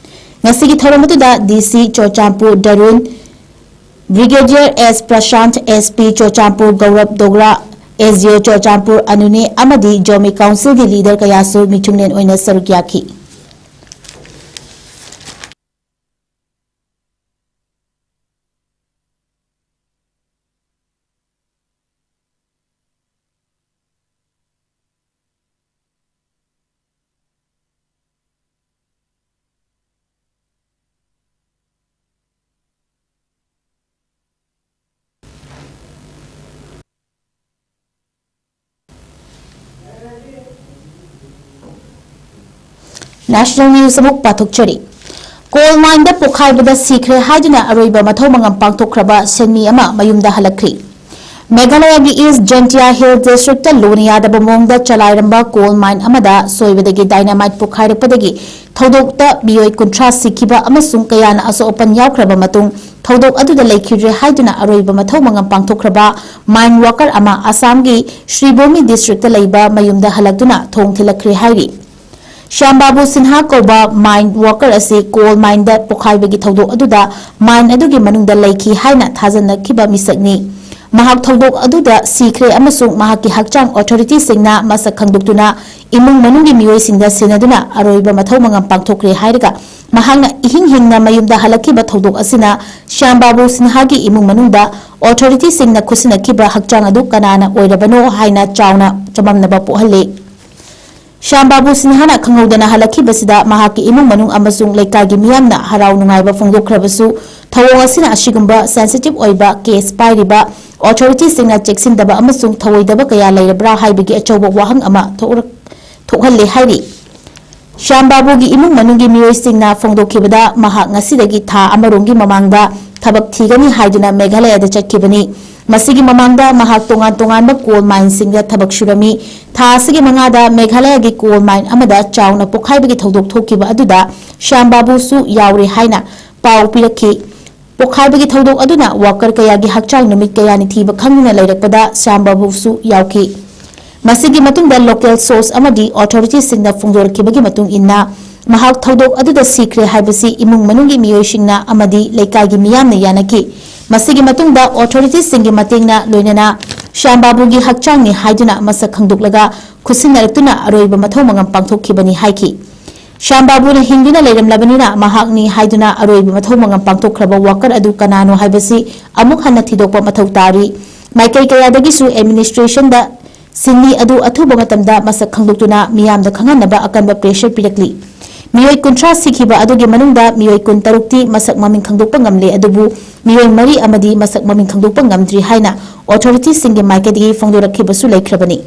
ꯉꯁꯤꯒꯤ ꯊꯧꯔꯝ ꯑꯗꯨꯗ ꯗꯤ ꯁꯤ ꯆꯨꯔꯆꯥꯟꯄꯨꯔ ꯗꯔꯨꯟ, ꯕ꯭ꯔꯤꯒꯦꯗꯤꯌꯔ ꯑꯦꯁ ꯄ꯭ꯔꯁꯥꯟꯠ, S P Churachandpur ꯒꯧꯔꯕ ꯗꯣꯒ꯭ꯔꯥ, S D ꯑꯣ ꯆꯨꯔꯆꯥꯟꯄꯨꯔ ꯑꯅꯨꯅꯦ ꯑꯃꯗꯤ ꯖꯣꯃꯤ ꯀꯥꯎꯟꯁꯤꯜꯒꯤ ꯂꯤꯗꯔ ꯀꯌꯥꯁꯨ ꯃꯤꯊꯨꯡꯂꯦꯟ ꯑꯣꯏꯅ ꯁꯔꯨꯛ ꯌꯥꯈꯤ꯫ National news ꯑꯃꯨꯛ ꯄꯥꯊꯣꯛꯆꯔꯤ꯫ ꯀꯣꯜ ꯃꯥꯏꯟꯗ ꯄꯣꯈꯥꯏꯕꯗ ꯁꯤꯈ꯭ꯔꯦ ꯍꯥꯏꯗꯨꯅ ꯑꯔꯣꯏꯕ ꯃꯊꯧ ꯃꯉꯝ ꯄꯥꯡꯊꯣꯛꯈ꯭ꯔꯕ ꯁꯦꯟꯃꯤ ꯑꯃ ꯃꯌꯨꯝꯗ ꯍꯜꯂꯛꯈ꯭ꯔꯤ꯫ ꯃꯦꯘꯥꯂꯌꯥꯒꯤ ꯏꯁ ꯖꯦꯟꯇꯤꯌꯥ ꯍꯤꯜ ꯗꯤꯁꯇ꯭ꯔꯤꯛꯇ ꯂꯣꯟ ꯌꯥꯗꯕ ꯃꯑꯣꯡꯗ ꯆꯂꯥꯏꯔꯝꯕ ꯀꯣꯜ ꯃꯥꯏꯟ ꯑꯃꯗ ꯁꯣꯏꯕꯗꯒꯤ ꯗꯥꯏꯅꯥꯃꯥꯏꯠ ꯄꯣꯈꯥꯏꯔꯛꯄꯗꯒꯤ ꯊꯧꯗꯣꯛꯇ ꯃꯤꯑꯣꯏ ꯀꯨꯟꯊ꯭ꯔꯥ ꯁꯤꯈꯤꯕ ꯑꯃꯁꯨꯡ ꯀꯌꯥꯅ ꯑꯁꯣꯛ ꯑꯄꯟ ꯌꯥꯎꯈ꯭ꯔꯕ ꯃꯇꯨꯡ, ꯊꯧꯗꯣꯛ ꯑꯗꯨꯗ ꯂꯩꯈꯤꯗ꯭ꯔꯦ ꯍꯥꯏꯗꯨꯅ ꯑꯔꯣꯏꯕ ꯃꯊꯧ ꯃꯉꯝ ꯄꯥꯡꯊꯣꯛꯈ꯭ꯔꯕ ꯃꯥꯏꯟ ꯋꯥꯀꯔ ꯑꯃ ꯑꯁꯥꯝꯒꯤ ꯁ꯭ꯔꯤꯚꯨꯃꯤ ꯗꯤꯁꯇ꯭ꯔꯤꯛꯇ ꯂꯩꯕ ꯃꯌꯨꯝꯗ ꯍꯜꯂꯛꯇꯨꯅ ꯊꯣꯡ ꯊꯤꯜꯂꯛꯈ꯭ꯔꯦ ꯍꯥꯏꯔꯤ꯫ ꯁ꯭ꯌꯥꯝ ꯕꯥꯕꯨ ꯁꯤꯟꯍꯥ ꯀꯧꯕ ꯃꯥꯏꯟ ꯋꯥꯀꯔ ꯑꯁꯤ ꯀꯣꯜ ꯃꯥꯏꯟꯗ ꯄꯣꯈꯥꯏꯕꯒꯤ ꯊꯧꯗꯣꯛ ꯑꯗꯨꯗ ꯃꯥꯏꯟ ꯑꯗꯨꯒꯤ ꯃꯅꯨꯡꯗ ꯂꯩꯈꯤ ꯍꯥꯏꯅ ꯊꯥꯖꯅꯈꯤꯕ ꯃꯤꯁꯛꯅꯤ꯫ ꯃꯍꯥꯛ ꯊꯧꯗꯣꯛ ꯑꯗꯨꯗ ꯁꯤꯈ꯭ꯔꯦ ꯑꯃꯁꯨꯡ ꯃꯍꯥꯛꯀꯤ ꯍꯛꯆꯥꯡ ꯑꯣꯊꯣꯔꯤꯇꯤꯁꯤꯡꯅ ꯃꯁꯛ ꯈꯪꯗꯣꯛꯇꯨꯅ ꯏꯃꯨꯡ ꯃꯅꯨꯡꯒꯤ ꯃꯤꯑꯣꯏꯁꯤꯡꯗ ꯁꯤꯟꯅꯗꯨꯅ ꯑꯔꯣꯏꯕ ꯃꯊꯧ ꯃꯉꯝ ꯄꯥꯡꯊꯣꯛꯈ꯭ꯔꯦ ꯍꯥꯏꯔꯒ, ꯃꯍꯥꯛꯅ ꯏꯍꯤꯡ ꯍꯤꯡꯅ ꯃꯌꯨꯝꯗ ꯍꯜꯂꯛꯈꯤꯕ ꯊꯧꯗꯣꯛ ꯑꯁꯤꯅ ꯁ꯭ꯌꯥꯝ ꯕꯥꯕꯨ ꯁꯤꯟꯍꯥꯒꯤ ꯏꯃꯨꯡ ꯃꯅꯨꯡꯗ ꯑꯣꯊꯣꯔꯤꯇꯤꯁꯤꯡꯅ ꯈꯨꯠꯁꯤꯟꯅꯈꯤꯕ ꯍꯛꯆꯥꯡ ꯑꯗꯨ ꯀꯅꯥꯅ ꯑꯣꯏꯔꯕꯅꯣ ꯍꯥꯏꯅ ꯆꯥꯎꯅ ꯆꯃꯝꯅꯕ ꯄꯣꯛꯍꯜꯂꯤ꯫ ꯁ꯭ꯌꯥꯝ ꯕꯥꯕꯨ ꯁꯤꯟꯍꯥꯅ ꯈꯪꯍꯧꯗꯅ ꯍꯜꯂꯛꯈꯤꯕꯁꯤꯗ ꯃꯍꯥꯛꯀꯤ ꯏꯃꯨꯡ ꯃꯅꯨꯡ ꯑꯃꯁꯨꯡ ꯂꯩꯀꯥꯏꯒꯤ ꯃꯤꯌꯥꯝꯅ ꯍꯔꯥꯎ ꯅꯨꯡꯉꯥꯏꯕ ꯐꯣꯡꯗꯣꯛꯈ꯭ꯔꯕꯁꯨ, ꯊꯧꯑꯣꯡ ꯑꯁꯤꯅ ꯑꯁꯤꯒꯨꯝꯕ ꯁꯦꯟꯁꯤꯇꯤꯚ ꯑꯣꯏꯕ ꯀꯦꯁ ꯄꯥꯏꯔꯤꯕ ꯑꯣꯊꯣꯔꯤꯇꯤꯁꯤꯡꯅ ꯆꯦꯛꯁꯤꯟꯗꯕ ꯑꯃꯁꯨꯡ ꯊꯧꯑꯣꯏꯗꯕ ꯀꯌꯥ ꯂꯩꯔꯕ꯭ꯔꯥ ꯍꯥꯏꯕꯒꯤ ꯑꯆꯧꯕ ꯋꯥꯍꯪ ꯑꯃ ꯊꯣꯛꯂꯛ-, ꯊꯣꯛꯍꯜꯂꯦ ꯍꯥꯏꯔꯤ꯫ ꯁ꯭ꯌꯥꯝ ꯕꯥꯕꯨꯒꯤ ꯏꯃꯨꯡ ꯃꯅꯨꯡꯒꯤ ꯃꯤꯑꯣꯏꯁꯤꯡꯅ ꯐꯣꯡꯗꯣꯛꯈꯤꯕꯗ, ꯃꯍꯥꯛ ꯉꯁꯤꯗꯒꯤ ꯊꯥ ꯑꯃꯔꯣꯝꯒꯤ ꯃꯃꯥꯡꯗ ꯊꯕꯛ ꯊꯤꯒꯅꯤ ꯍꯥꯏꯗꯨꯅ ꯃꯦꯘꯥꯂꯌꯥꯗ ꯆꯠꯈꯤꯕꯅꯤ꯫ ꯃꯁꯤꯒꯤ ꯃꯃꯥꯡꯗ ꯃꯍꯥꯛ ꯇꯣꯉꯥꯟ ꯇꯣꯉꯥꯟꯕ ꯀꯣꯜ ꯃꯥꯏꯟꯁꯤꯡꯗ ꯊꯕꯛ ꯁꯨꯔꯝꯃꯤ꯫ ꯊꯥ ꯑꯁꯤꯒꯤ ꯃꯉꯥꯗ ꯃꯦꯘꯥꯂꯌꯥꯒꯤ ꯀꯣꯜ ꯃꯥꯏꯟ ꯑꯃꯗ ꯆꯥꯎꯅ ꯄꯣꯈꯥꯏꯕꯒꯤ ꯊꯧꯗꯣꯛ ꯊꯣꯛꯈꯤꯕ ꯑꯗꯨꯗ ꯁ꯭ꯌꯥꯝ ꯕꯥꯕꯨꯁꯨ ꯌꯥꯎꯔꯦ ꯍꯥꯏꯅ ꯄꯥꯎ ꯄꯤꯔꯛꯈꯤ꯫ ꯄꯣꯈꯥꯏꯕꯒꯤ ꯊꯧꯗꯣꯛ ꯑꯗꯨꯅ ꯋꯥꯀꯔ ꯀꯌꯥꯒꯤ ꯍꯛꯆꯥꯡ ꯅꯨꯃꯤꯠ ꯀꯌꯥꯅꯤ ꯊꯤꯕ ꯈꯪꯗꯅ ꯂꯩꯔꯛꯄꯗ ꯁ꯭ꯌꯥꯝ ꯕꯥꯕꯨꯁꯨ ꯌꯥꯎꯈꯤ꯫ ꯃꯁꯤꯒꯤ ꯃꯇꯨꯡꯗ ꯂꯣꯀꯦꯜ ꯁꯣꯔꯁ ꯑꯃꯗꯤ ꯑꯣꯊꯣꯔꯤꯇꯤꯁꯤꯡꯅ ꯐꯣꯡꯗꯣꯔꯛꯈꯤꯕꯒꯤ ꯃꯇꯨꯡ ꯏꯟꯅ, ꯃꯍꯥꯛ ꯊꯧꯗꯣꯛ ꯑꯗꯨꯗ ꯁꯤꯈ꯭ꯔꯦ ꯍꯥꯏꯕꯁꯤ ꯏꯃꯨꯡ ꯃꯅꯨꯡꯒꯤ ꯃꯤꯑꯣꯏꯁꯤꯡꯅ ꯑꯃꯗꯤ ꯂꯩꯀꯥꯏꯒꯤ ꯃꯤꯌꯥꯝꯅ ꯌꯥꯅꯈꯤ꯫ ꯃꯁꯤꯒꯤ ꯃꯇꯨꯡꯗ ꯑꯣꯊꯣꯔꯤꯇꯤꯁꯤꯡꯒꯤ ꯃꯇꯦꯡꯅ ꯂꯣꯏꯅꯅ ꯁ꯭ꯌꯥꯝ ꯕꯥꯕꯨꯒꯤ ꯍꯛꯆꯥꯡꯅꯤ ꯍꯥꯏꯗꯨꯅ ꯃꯁꯛ ꯈꯪꯗꯣꯛꯂꯒ ꯈꯨꯠꯁꯤꯟꯅꯔꯛꯇꯨꯅ ꯑꯔꯣꯏꯕ ꯃꯊꯧ ꯃꯉꯝ ꯄꯥꯡꯊꯣꯛꯈꯤꯕꯅꯤ ꯍꯥꯏꯈꯤ꯫ ꯁ꯭ꯌꯥꯝ ꯕꯥꯕꯨꯅ ꯍꯤꯡꯗꯨꯅ ꯂꯩꯔꯝꯂꯕꯅꯤꯅ ꯃꯍꯥꯛꯅꯤ ꯍꯥꯏꯗꯨꯅ ꯑꯔꯣꯏꯕ ꯃꯊꯧ ꯃꯉꯝ ꯄꯥꯡꯊꯣꯛꯈ꯭ꯔꯕ ꯋꯥꯀꯔ ꯑꯗꯨ ꯀꯅꯥꯅꯣ ꯍꯥꯏꯕꯁꯤ ꯑꯃꯨꯛ ꯍꯟꯅ ꯊꯤꯗꯣꯛꯄ ꯃꯊꯧ ꯇꯥꯔꯤ꯫ ꯃꯥꯏꯀꯩ ꯀꯌꯥꯗꯒꯤꯁꯨ ꯑꯦꯗꯃꯤꯅꯤꯁꯇ꯭ꯔꯦꯁꯟꯗ ꯁꯤꯟꯃꯤ ꯑꯗꯨ ꯑꯊꯨꯕ ꯃꯇꯝꯗ ꯃꯁꯛ ꯈꯪꯗꯣꯛꯇꯨꯅ ꯃꯤꯌꯥꯝꯗ ꯈꯪꯍꯟꯅꯕ ꯑꯀꯟꯕ ꯄ꯭ꯔꯦꯁꯔ ꯄꯤꯔꯛꯂꯤ꯫ ꯃꯤꯑꯣꯏ ꯀꯨꯟꯊ꯭ꯔꯥ ꯁꯤꯈꯤꯕ ꯑꯗꯨꯒꯤ ꯃꯅꯨꯡꯗ ꯃꯤꯑꯣꯏ ꯀꯨꯟꯇꯔꯨꯛꯇꯤ ꯃꯁꯛ ꯃꯃꯤꯡ ꯈꯪꯗꯣꯛꯄ ꯉꯝꯂꯦ, ꯑꯗꯨꯕꯨ ꯃꯤꯑꯣꯏ ꯃꯔꯤ ꯑꯃꯗꯤ ꯃꯁꯛ ꯃꯃꯤꯡ ꯈꯪꯗꯣꯛꯄ ꯉꯝꯗ꯭ꯔꯤ ꯍꯥꯏꯅ ꯑꯣꯊꯣꯔꯤꯇꯤꯁꯤꯡꯒꯤ ꯃꯥꯏꯀꯩꯗꯒꯤ ꯐꯣꯡꯗꯣꯔꯛꯈꯤꯕꯁꯨ ꯂꯩꯈ꯭ꯔꯕꯅꯤ꯫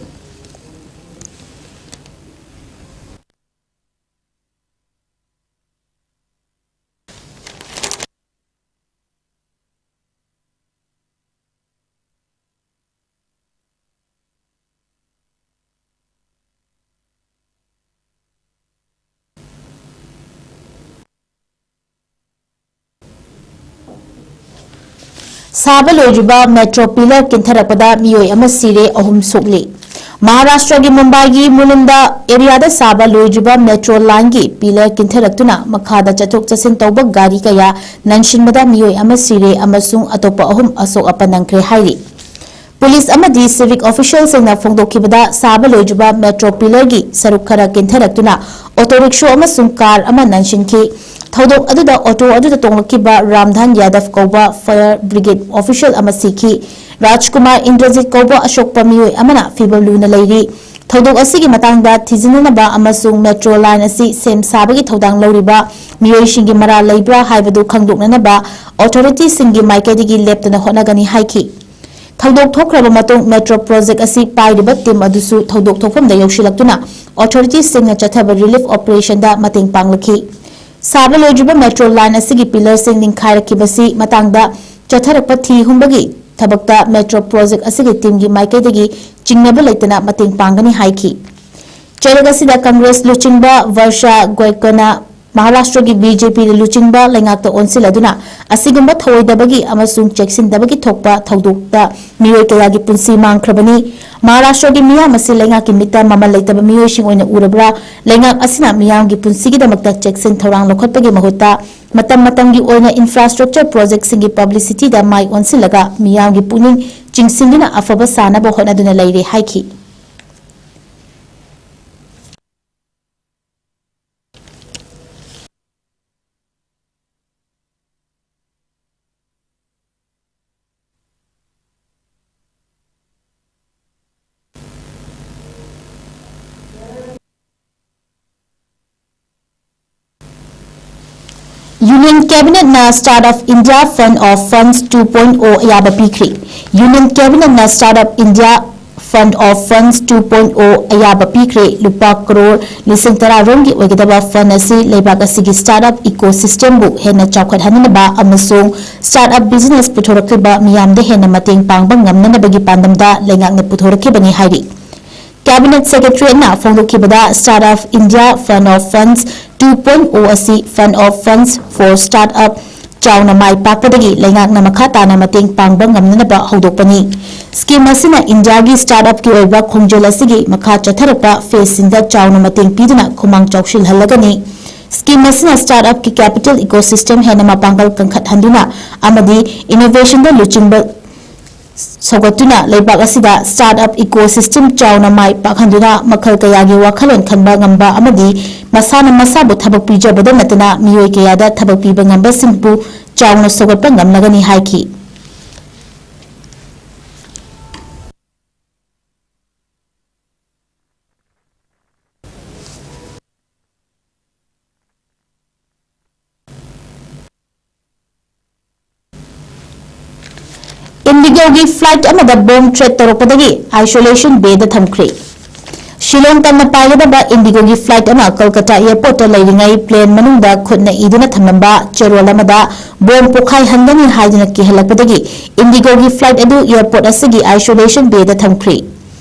ꯁꯥꯕ ꯂꯣꯏꯗ꯭ꯔꯤꯕ ꯃꯦꯇ꯭ꯔꯣ ꯄꯤꯂꯔ ꯀꯤꯟꯊꯔꯛꯄꯗ ꯃꯤꯑꯣꯏ ꯑꯃ ꯁꯤꯔꯦ, ꯑꯍꯨꯝ ꯁꯣꯛꯂꯤ꯫ ꯃꯍꯥꯔꯥꯁꯇ꯭ꯔꯒꯤ ꯃꯨꯝꯕꯥꯏꯒꯤ ꯃꯨꯂꯨꯟꯗ ꯑꯦꯔꯤꯌꯥꯗ ꯁꯥꯕ ꯂꯣꯏꯗ꯭ꯔꯤꯕ ꯃꯦꯇ꯭ꯔꯣ ꯂꯥꯏꯟꯒꯤ ꯄꯤꯂꯔ ꯀꯤꯟꯊꯔꯛꯇꯨꯅ ꯃꯈꯥꯗ ꯆꯠꯊꯣꯛ ꯆꯠꯁꯤꯟ ꯇꯧꯕ ꯒꯥꯔꯤ ꯀꯌꯥ ꯅꯟꯁꯤꯟꯕꯗ ꯃꯤꯑꯣꯏ ꯑꯃ ꯁꯤꯔꯦ ꯑꯃꯁꯨꯡ ꯑꯇꯣꯞꯄ ꯑꯍꯨꯝ ꯑꯁꯣꯛ ꯑꯄꯟ ꯅꯪꯈ꯭ꯔꯦ ꯍꯥꯏꯔꯤ꯫ ꯄꯨꯂꯤꯁ ꯑꯃꯗꯤ civic officialꯁꯤꯡꯅ ꯐꯣꯡꯗꯣꯛꯈꯤꯕꯗ, ꯁꯥꯕ ꯂꯣꯏꯗ꯭ꯔꯤꯕ metro pillarꯒꯤ ꯁꯔꯨꯛ ꯈꯔ ꯀꯤꯟꯊꯔꯛꯇꯨꯅ auto rickshaw ꯑꯃꯁꯨꯡ car ꯑꯃ ꯅꯟꯁꯤꯟꯈꯤ꯫ ꯊꯧꯗꯣꯛ ꯑꯗꯨꯗ auto ꯑꯗꯨꯗ ꯇꯣꯡꯂꯛꯈꯤꯕ ꯔꯥꯝꯙꯥꯟ ꯌꯥꯗꯕ ꯀꯧꯕ fire brigade official ꯑꯃ ꯁꯤꯈꯤ꯫ ꯔꯥꯖꯀꯨꯃꯥꯔ ꯏꯟꯗ꯭ꯔꯖꯤꯠ ꯀꯧꯕ ꯑꯁꯣꯛꯄ ꯃꯤꯑꯣꯏ ꯑꯃꯅ ꯐꯤꯕꯝ ꯂꯨꯅ ꯂꯩꯔꯤ꯫ ꯊꯧꯗꯣꯛ ꯑꯁꯤꯒꯤ ꯃꯇꯥꯡꯗ ꯊꯤꯖꯤꯟꯅꯅꯕ ꯑꯃꯁꯨꯡ metro line ꯑꯁꯤ ꯁꯦꯝ ꯁꯥꯕꯒꯤ ꯊꯧꯗꯥꯡ ꯂꯧꯔꯤꯕ ꯃꯤꯑꯣꯏꯁꯤꯡꯒꯤ ꯃꯔꯥꯜ ꯂꯩꯕ꯭ꯔꯥ ꯍꯥꯏꯕꯗꯨ ꯈꯪꯗꯣꯛꯅꯅꯕ authorityꯁꯤꯡꯒꯤ ꯃꯥꯏꯀꯩꯗꯒꯤ ꯂꯦꯞꯇꯅ ꯍꯣꯠꯅꯒꯅꯤ ꯍꯥꯏꯈꯤ꯫ ꯊꯧꯗꯣꯛ ꯊꯣꯛꯈ꯭ꯔꯕ ꯃꯇꯨꯡ metro project ꯑꯁꯤ ꯄꯥꯏꯔꯤꯕ team ꯑꯗꯨꯁꯨ ꯊꯧꯗꯣꯛ ꯊꯣꯛꯐꯝꯗ ꯌꯧꯁꯤꯜꯂꯛꯇꯨꯅ authorityꯁꯤꯡꯅ ꯆꯠꯊꯕ relief operationꯗ ꯃꯇꯦꯡ ꯄꯥꯡꯂꯛꯈꯤ꯫ ꯁꯥꯕ ꯂꯣꯏꯗ꯭ꯔꯤꯕ metro line ꯑꯁꯤꯒꯤ pillarꯁꯤꯡ ꯅꯤꯡꯈꯥꯏꯔꯛꯈꯤꯕꯁꯤ ꯃꯇꯥꯡꯗ ꯆꯠꯊꯔꯛꯄ ꯊꯤ ꯍꯨꯝꯕꯒꯤ ꯊꯕꯛꯇ metro project ꯑꯁꯤꯒꯤ teamꯒꯤ ꯃꯥꯏꯀꯩꯗꯒꯤ ꯆꯤꯡꯅꯕ ꯂꯩꯇꯅ ꯃꯇꯦꯡ ꯄꯥꯡꯒꯅꯤ ꯍꯥꯏꯈꯤ꯫ ꯆꯩꯔꯛ ꯑꯁꯤꯗ Congress ꯂꯨꯆꯤꯡꯕ ꯚꯔꯁꯥ ꯒꯣꯌꯀꯣꯅ ꯃꯍꯥꯔꯥꯁꯇ꯭ꯔꯒꯤ BJPꯗ ꯂꯨꯆꯤꯡꯕ ꯂꯩꯉꯥꯛꯇ ꯑꯣꯟꯁꯤꯜꯂꯗꯨꯅ ꯑꯁꯤꯒꯨꯝꯕ ꯊꯧꯑꯣꯏꯗꯕꯒꯤ ꯑꯃꯁꯨꯡ ꯆꯦꯛꯁꯤꯟꯗꯕꯒꯤ ꯊꯣꯛꯄ ꯊꯧꯗꯣꯛꯇ ꯃꯤꯑꯣꯏ ꯀꯌꯥꯒꯤ ꯄꯨꯟꯁꯤ ꯃꯥꯡꯈ꯭ꯔꯕꯅꯤ꯫ ꯃꯍꯥꯔꯥꯁꯇ꯭ꯔꯒꯤ ꯃꯤꯌꯥꯝ ꯑꯁꯤ ꯂꯩꯉꯥꯛꯀꯤ ꯃꯤꯠꯇ ꯃꯃꯜ ꯂꯩꯇꯕ ꯃꯤꯑꯣꯏꯁꯤꯡ ꯑꯣꯏꯅ ꯎꯔꯕ꯭ꯔꯥ? ꯂꯩꯉꯥꯛ ꯑꯁꯤꯅ ꯃꯤꯌꯥꯝꯒꯤ ꯄꯨꯟꯁꯤꯒꯤꯗꯃꯛꯇ ꯆꯦꯛꯁꯤꯟ ꯊꯧꯔꯥꯡ ꯂꯧꯈꯠꯄꯒꯤ ꯃꯍꯨꯠꯇ ꯃꯇꯝ ꯃꯇꯝꯒꯤ ꯑꯣꯏꯅ infrastructure projectꯁꯤꯡꯒꯤ publicityꯗ ꯃꯥꯏ ꯑꯣꯟꯁꯤꯜꯂꯒ ꯃꯤꯌꯥꯝꯒꯤ ꯄꯨꯛꯅꯤꯡ ꯆꯤꯡꯁꯤꯟꯗꯨꯅ ꯑꯐꯕ ꯁꯥꯅꯕ ꯍꯣꯠꯅꯗꯨꯅ ꯂꯩꯔꯦ ꯍꯥꯏꯈꯤ꯫ Union Cabinetꯅ Startup India Fund of Funds two point o ꯑꯌꯥꯕ ꯄꯤꯈ꯭ꯔꯦ꯫ Union Cabinetꯅ Startup India Fund of Funds two point o ꯑꯌꯥꯕ ꯄꯤꯈ꯭ꯔꯦ꯫ ꯂꯨꯄꯥ ꯀꯔꯣꯔ ꯂꯤꯁꯤꯡ ꯇꯔꯥ ꯔꯣꯝꯒꯤ ꯑꯣꯏꯒꯗꯕ fund ꯑꯁꯤ ꯂꯩꯕꯥꯛ ꯑꯁꯤꯒꯤ startup ecosystemꯕꯨ ꯍꯦꯟꯅ ꯆꯥꯎꯈꯠꯍꯟꯅꯕ ꯑꯃꯁꯨꯡ startup business ꯄꯨꯊꯣꯔꯛꯂꯤꯕ ꯃꯤꯌꯥꯝꯗ ꯍꯦꯟꯅ ꯃꯇꯦꯡ ꯄꯥꯡꯕ ꯉꯝꯅꯅꯕꯒꯤ ꯄꯥꯟꯗꯝꯗ ꯂꯩꯉꯥꯛꯅ ꯄꯨꯊꯣꯔꯛꯈꯤꯕꯅꯤ ꯍꯥꯏꯔꯤ꯫ Cabinet Secretariatꯅ ꯐꯣꯡꯗꯣꯛꯈꯤꯕꯗ, Startup India Fund of Funds two point o ꯑꯁꯤ Fund of Funds for Startup ꯆꯥꯎꯅ ꯃꯥꯏ ꯄꯥꯛꯄꯗꯒꯤ ꯂꯩꯉꯥꯛꯅ ꯃꯈꯥ ꯇꯥꯅ ꯃꯇꯦꯡ ꯄꯥꯡꯕ ꯉꯝꯅꯅꯕ ꯍꯧꯗꯣꯛꯄꯅꯤ꯫ Scheme ꯑꯁꯤꯅ ꯏꯟꯗꯤꯌꯥꯒꯤ startupꯀꯤ ꯑꯣꯏꯕ ꯈꯣꯡꯖꯦꯜ ꯑꯁꯤꯒꯤ ꯃꯈꯥ ꯆꯠꯊꯔꯛꯄ phaseꯁꯤꯡꯗ ꯆꯥꯎꯅ ꯃꯇꯦꯡ ꯄꯤꯗꯨꯅ ꯈꯨꯃꯥꯡ ꯆꯥꯎꯁꯤꯜꯍꯜꯂꯒꯅꯤ꯫ Scheme ꯑꯁꯤꯅ startupꯀꯤ capital ecosystem ꯍꯦꯟꯅ ꯃꯄꯥꯡꯒꯜ ꯀꯟꯈꯠꯍꯟꯗꯨꯅ ꯑꯃꯗꯤ innovationꯗ ꯂꯨꯆꯤꯡꯕ ꯁꯧꯒꯠꯇꯨꯅ ꯂꯩꯕꯥꯛ ꯑꯁꯤꯗ startup ecosystem ꯆꯥꯎꯅ ꯃꯥꯏ ꯄꯥꯛꯍꯟꯗꯨꯅ ꯃꯈꯜ ꯀꯌꯥꯒꯤ ꯋꯥꯈꯜꯂꯣꯟ ꯈꯟꯕ ꯉꯝꯕ ꯑꯃꯗꯤ ꯃꯁꯥꯅ ꯃꯁꯥꯕꯨ ꯊꯕꯛ ꯄꯤꯖꯕꯗ ꯅꯠꯇꯅ ꯃꯤꯑꯣꯏ ꯀꯌꯥꯗ ꯊꯕꯛ ꯄꯤꯕ ꯉꯝꯕꯁꯤꯡꯕꯨ ꯆꯥꯎꯅ ꯁꯧꯒꯠꯄ ꯉꯝꯂꯒꯅꯤ ꯍꯥꯏꯈꯤ꯫ IndiGoꯒꯤ flight ꯑꯃꯗ bomb threat ꯇꯧꯔꯛꯄꯗꯒꯤ isolation bayꯗ ꯊꯝꯈ꯭ꯔꯦ꯫ ꯁꯤꯂꯣꯡ ꯇꯝꯅ ꯄꯥꯏꯒꯗꯕ IndiGoꯒꯤ flight ꯑꯃ ꯀꯜꯀꯇꯥ airportꯇ ꯂꯩꯔꯤꯉꯩ plane ꯃꯅꯨꯡꯗ ꯈꯨꯠꯅ ꯏꯗꯨꯅ ꯊꯝꯂꯝꯕ ꯆꯦꯔꯣꯜ ꯑꯃꯗ bomb ꯄꯣꯈꯥꯏꯍꯟꯒꯅꯤ ꯍꯥꯏꯗꯨꯅ ꯀꯤꯍꯜꯂꯛꯄꯗꯒꯤ IndiGoꯒꯤ flight ꯑꯗꯨ airport ꯑꯁꯤꯒꯤ isolation bayꯗ ꯊꯝꯈ꯭ꯔꯦ꯫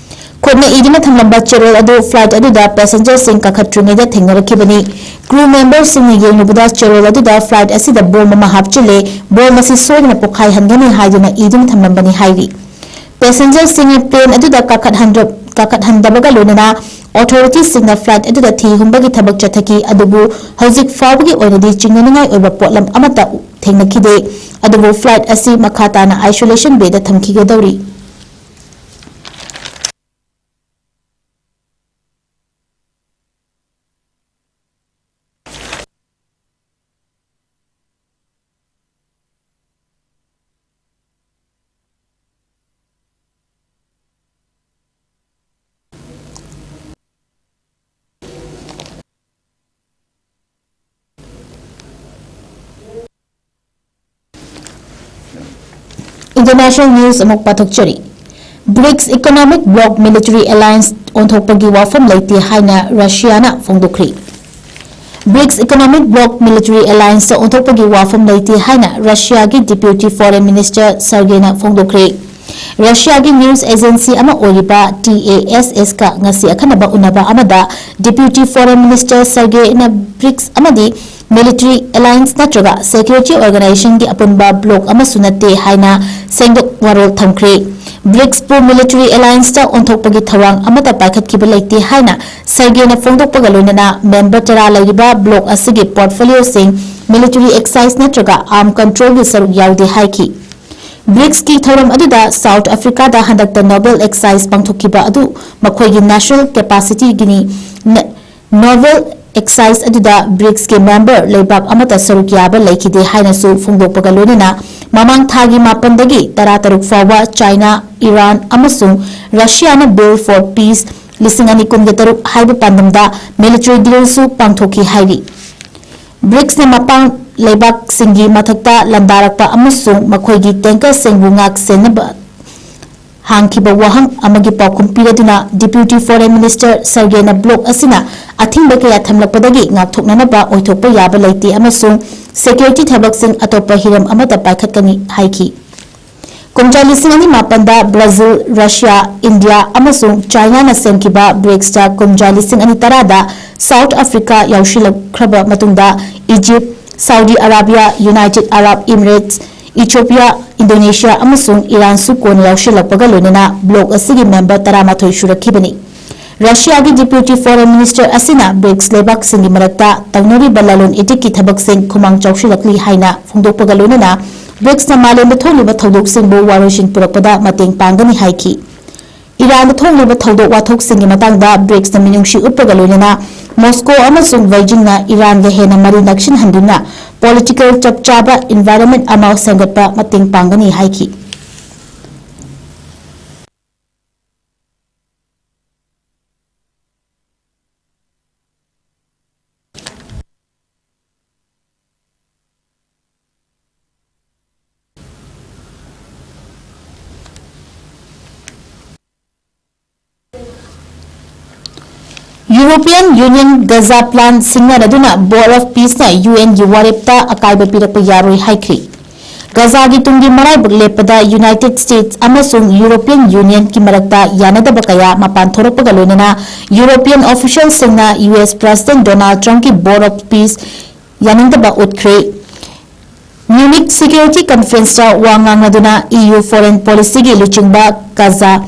ꯈꯨꯠꯅ ꯏꯗꯨꯅ ꯊꯝꯂꯝꯕ ꯆꯦꯔꯣꯜ ꯑꯗꯨ flight ꯑꯗꯨꯗ passengerꯁꯤꯡ ꯀꯥꯈꯠꯇ꯭ꯔꯤꯉꯩꯗ ꯊꯦꯡꯅꯔꯛꯈꯤꯕꯅꯤ꯫ Crew memberꯁꯤꯡꯅ ꯌꯦꯡꯂꯨꯕꯗ ꯆꯦꯔꯣꯜ ꯑꯗꯨꯗ flight ꯑꯁꯤꯗ bomb ꯑꯃ ꯍꯥꯞꯆꯤꯜꯂꯦ, bomb ꯑꯁꯤ ꯁꯣꯏꯗꯅ ꯄꯣꯈꯥꯏꯍꯟꯒꯅꯤ ꯍꯥꯏꯗꯨꯅ ꯏꯗꯨꯅ ꯊꯝꯂꯝꯕꯅꯤ ꯍꯥꯏꯔꯤ꯫ Passengerꯁꯤꯡꯅ plane ꯑꯗꯨꯗ ꯀꯥꯈꯠꯍꯟꯗ-, ꯀꯥꯈꯠꯍꯟꯗꯕꯒ ꯂꯣꯏꯅꯅ authorityꯁꯤꯡꯅ flight ꯑꯗꯨꯗ ꯊꯤ ꯍꯨꯝꯕꯒꯤ ꯊꯕꯛ ꯆꯠꯊꯈꯤ, ꯑꯗꯨꯕꯨ ꯍꯧꯖꯤꯛ ꯐꯥꯎꯕꯒꯤ ꯑꯣꯏꯅꯗꯤ ꯆꯤꯡꯅꯅꯤꯡꯉꯥꯏ ꯑꯣꯏꯕ ꯄꯣꯠꯂꯝ ꯑꯃꯠꯇ ꯊꯦꯡꯅꯈꯤꯗꯦ꯫ ꯑꯗꯨꯕꯨ flight ꯑꯁꯤ ꯃꯈꯥ ꯇꯥꯅ isolation bayꯗ ꯊꯝꯈꯤꯒꯗꯧꯔꯤ꯫ International news ꯑꯃꯨꯛ ꯄꯥꯊꯣꯛꯆꯔꯤ꯫ BRICS Economic Bloc Military Alliance ꯑꯣꯟꯊꯣꯛꯄꯒꯤ ꯋꯥꯐꯝ ꯂꯩꯇꯦ ꯍꯥꯏꯅ ꯔꯁꯤꯌꯥꯅ ꯐꯣꯡꯗꯣꯛꯈ꯭ꯔꯦ꯫ BRICS Economic Bloc Military Allianceꯇ ꯑꯣꯟꯊꯣꯛꯄꯒꯤ ꯋꯥꯐꯝ ꯂꯩꯇꯦ ꯍꯥꯏꯅ ꯔꯁꯤꯌꯥꯒꯤ Deputy Foreign Minister Sergeyꯅ ꯐꯣꯡꯗꯣꯛꯈ꯭ꯔꯦ꯫ ꯔꯁꯤꯌꯥꯒꯤ news agency ꯑꯃ ꯑꯣꯏꯔꯤꯕ TASSꯀ ꯉꯁꯤ ꯑꯈꯟꯅꯕ ꯎꯅꯕ ꯑꯃꯗ Deputy Foreign Minister Sergeyꯅ BRICS ꯑꯃꯗꯤ military alliance ꯅꯠꯇ꯭ꯔꯒ security organizationꯒꯤ ꯑꯄꯨꯟꯕ bloc ꯑꯃꯁꯨ ꯅꯠꯇꯦ ꯍꯥꯏꯅ ꯁꯦꯡꯗꯣꯛ ꯋꯥꯔꯣꯜ ꯊꯝꯈ꯭ꯔꯦ꯫ BRICSꯄꯨ military allianceꯇ ꯑꯣꯟꯊꯣꯛꯄꯒꯤ ꯊꯧꯔꯥꯡ ꯑꯃꯠꯇ ꯄꯥꯏꯈꯠꯈꯤꯕ ꯂꯩꯇꯦ ꯍꯥꯏꯅ Sergeyꯅ ꯐꯣꯡꯗꯣꯛꯄꯒ ꯂꯣꯏꯅꯅ member ꯇꯔꯥ ꯂꯩꯔꯤꯕ bloc ꯑꯁꯤꯒꯤ portfolioꯁꯤꯡ military exercise ꯅꯠꯇ꯭ꯔꯒ arm controlꯒꯤ ꯁꯔꯨꯛ ꯌꯥꯎꯗꯦ ꯍꯥꯏꯈꯤ꯫ ꯕ꯭ꯔꯤꯛꯁꯀꯤ ꯊꯧꯔꯝ ꯑꯗꯨꯗ ꯁꯥꯎꯊ ꯑꯐ꯭ꯔꯤꯀꯥꯗ ꯍꯟꯗꯛꯇ ꯅꯣꯕꯦꯜ ꯑꯦꯛꯁꯥꯏꯖ ꯄꯥꯡꯊꯣꯛꯈꯤꯕ ꯑꯗꯨ ꯃꯈꯣꯏꯒꯤ ꯅꯦꯁꯅꯦꯜ ꯀꯦꯄꯥꯁꯤꯇꯤꯒꯤꯅꯤ꯫ ꯅ-, ꯅꯣꯕꯦꯜ ꯑꯦꯛꯁꯥꯏꯖ ꯑꯗꯨꯗ ꯕ꯭ꯔꯤꯛꯁꯀꯤ ꯃꯦꯝꯕꯔ ꯂꯩꯕꯥꯛ ꯑꯃꯠꯇ ꯁꯔꯨꯛ ꯌꯥꯕ ꯂꯩꯈꯤꯗꯦ ꯍꯥꯏꯅꯁꯨ ꯐꯣꯡꯗꯣꯛꯄꯒ ꯂꯣꯏꯅꯅ ꯃꯃꯥꯡ ꯊꯥꯒꯤ ꯃꯥꯄꯟꯗꯒꯤ ꯇꯔꯥꯇꯔꯨꯛ ꯐꯥꯎꯕ ꯆꯥꯏꯅꯥ, ꯏꯔꯥꯟ ꯑꯃꯁꯨꯡ ꯔꯁꯤꯌꯥꯅ Bill for Peace ꯂꯤꯁꯤꯡ ꯑꯅꯤ ꯀꯨꯟꯒ ꯇꯔꯨꯛ ꯍꯥꯏꯕ ꯄꯥꯟꯗꯝꯗ ꯃꯤꯂꯤꯇꯔꯤ ꯗꯤꯜꯁꯨ ꯄꯥꯡꯊꯣꯛꯈꯤ ꯍꯥꯏꯔꯤ꯫ ꯕ꯭ꯔꯤꯛꯁꯅ ꯃꯄꯥꯡ ꯂꯩꯕꯥꯛꯁꯤꯡꯒꯤ ꯃꯊꯛꯇ ꯂꯥꯟꯗꯥꯔꯛꯄ ꯑꯃꯁꯨꯡ ꯃꯈꯣꯏꯒꯤ ꯇꯦꯡꯀꯔꯁꯤꯡꯕꯨ ꯉꯥꯛ ꯁꯦꯟꯅꯕ ꯍꯥꯡꯈꯤꯕ ꯋꯥꯍꯪ ꯑꯃꯒꯤ ꯄꯥꯎꯈꯨꯝ ꯄꯤꯔꯗꯨꯅ Deputy Foreign Minister ꯁꯔꯒꯦꯅ ꯕ꯭ꯂꯣꯛ ꯑꯁꯤꯅ ꯑꯊꯤꯡꯕ ꯀꯌꯥ ꯊꯝꯂꯛꯄꯗꯒꯤ ꯉꯥꯛꯊꯣꯛꯅꯅꯕ ꯑꯣꯏꯊꯣꯛꯄ ꯌꯥꯕ ꯂꯩꯇꯦ ꯑꯃꯁꯨꯡ ꯁꯦꯀ꯭ꯌꯨꯔꯤꯇꯤ ꯊꯕꯛꯁꯤꯡ ꯑꯇꯣꯞꯄ ꯍꯤꯔꯝ ꯑꯃꯗ ꯄꯥꯏꯈꯠꯀꯅꯤ ꯍꯥꯏꯈꯤ꯫ ꯀꯨꯝꯖꯥ ꯂꯤꯁꯤꯡ ꯑꯅꯤ ꯃꯥꯄꯟꯗ ꯕ꯭ꯔꯥꯖꯤꯜ, ꯔꯁꯤꯌꯥ, ꯏꯟꯗꯤꯌꯥ ꯑꯃꯁꯨꯡ ꯆꯥꯏꯅꯥꯅ ꯁꯦꯝꯈꯤꯕ ꯕ꯭ꯔꯤꯛꯁꯇ ꯀꯨꯝꯖꯥ ꯂꯤꯁꯤꯡ ꯑꯅꯤ ꯇꯔꯥꯗ ꯁꯥꯎꯊ ꯑꯐ꯭ꯔꯤꯀꯥ ꯌꯥꯎꯁꯤꯜꯂꯛꯈ꯭ꯔꯕ ꯃꯇꯨꯡꯗ Egypt, Saudi Arabia, United Arab Emirates, Ethiopia, Indonesia ꯑꯃꯁꯨꯡ ꯏꯔꯥꯟꯁꯨ ꯀꯣꯟꯅ ꯌꯥꯎꯁꯤꯜꯂꯛꯄꯒ ꯂꯣꯏꯅꯅ ꯕ꯭ꯂꯣꯛ ꯑꯁꯤꯒꯤ ꯃꯦꯝꯕꯔ ꯇꯔꯥꯃꯥꯊꯣꯏ ꯁꯨꯔꯛꯈꯤꯕꯅꯤ꯫ ꯔꯁꯤꯌꯥꯒꯤ Deputy Foreign Minister ꯑꯁꯤꯅ ꯕ꯭ꯔꯤꯛꯁ ꯂꯩꯕꯥꯛꯁꯤꯡꯒꯤ ꯃꯔꯛꯇ ꯇꯧꯅꯔꯤꯕ ꯂꯂꯣꯟ ꯏꯇꯤꯛꯀꯤ ꯊꯕꯛꯁꯤꯡ ꯈꯨꯃꯥꯡ ꯆꯥꯎꯁꯤꯜꯂꯛꯂꯤ ꯍꯥꯏꯅ ꯐꯣꯡꯗꯣꯛꯄꯒ ꯂꯣꯏꯅꯅ ꯕ꯭ꯔꯤꯛꯁꯅ ꯃꯥꯂꯦꯝꯗ ꯊꯣꯛꯂꯤꯕ ꯊꯧꯗꯣꯛꯁꯤꯡꯕꯨ ꯋꯥꯔꯣꯏꯁꯤꯟ ꯄꯨꯔꯛꯄꯗ ꯃꯇꯦꯡ ꯄꯥꯡꯒꯅꯤ ꯍꯥꯏꯈꯤ꯫ ꯏꯔꯥꯟꯗ ꯊꯣꯛꯂꯤꯕ ꯊꯧꯗꯣꯛ ꯋꯥꯊꯣꯛꯁꯤꯡꯒꯤ ꯃꯇꯥꯡꯗ ꯕ꯭ꯔꯤꯛꯁꯅ ꯃꯤꯅꯨꯡꯁꯤ ꯎꯠꯄꯒ ꯂꯣꯏꯅꯅ ꯃꯣꯁꯀꯣ ꯑꯃꯁꯨꯡ ꯕꯩꯖꯤꯡꯅ ꯏꯔꯥꯟꯒ ꯍꯦꯟꯅ ꯃꯔꯤ ꯅꯛꯁꯤꯟꯍꯟꯗꯨꯅ political ꯆꯞ ꯆꯥꯕ environment ꯑꯃ ꯁꯦꯝꯒꯠꯄ ꯃꯇꯦꯡ ꯄꯥꯡꯒꯅꯤ ꯍꯥꯏꯈꯤ꯫ European Union Gaza plan ꯁꯤꯡꯅꯔꯗꯨꯅ Board of Peace ꯅ UN ꯒꯤ ꯋꯥꯔꯦꯞꯇ ꯑꯀꯥꯏꯕ ꯄꯤꯔꯛꯄ ꯌꯥꯔꯣꯏ ꯍꯥꯏꯈ꯭ꯔꯤ꯫ ꯒꯖꯥꯒꯤ ꯇꯨꯡꯒꯤ ꯃꯔꯥꯏꯕꯛ ꯂꯦꯞꯄꯗ United States ꯑꯃꯁꯨꯡ European Union ꯒꯤ ꯃꯔꯛꯇ ꯌꯥꯅꯗꯕ ꯀꯌꯥ ꯃꯄꯥꯟ ꯊꯣꯔꯛꯄꯒ ꯂꯣꯏꯅꯅ European official ꯁꯤꯡꯅ US President Donald Trump ꯀꯤ Board of Peace ꯌꯥꯅꯤꯡꯗꯕ ꯎꯠꯈ꯭ꯔꯦ꯫ Munich Security Conference ꯇ ꯋꯥ ꯉꯥꯡꯅꯗꯨꯅ EU Foreign Policy ꯒꯤ ꯂꯨꯆꯤꯡꯕ ꯀꯥꯖꯥ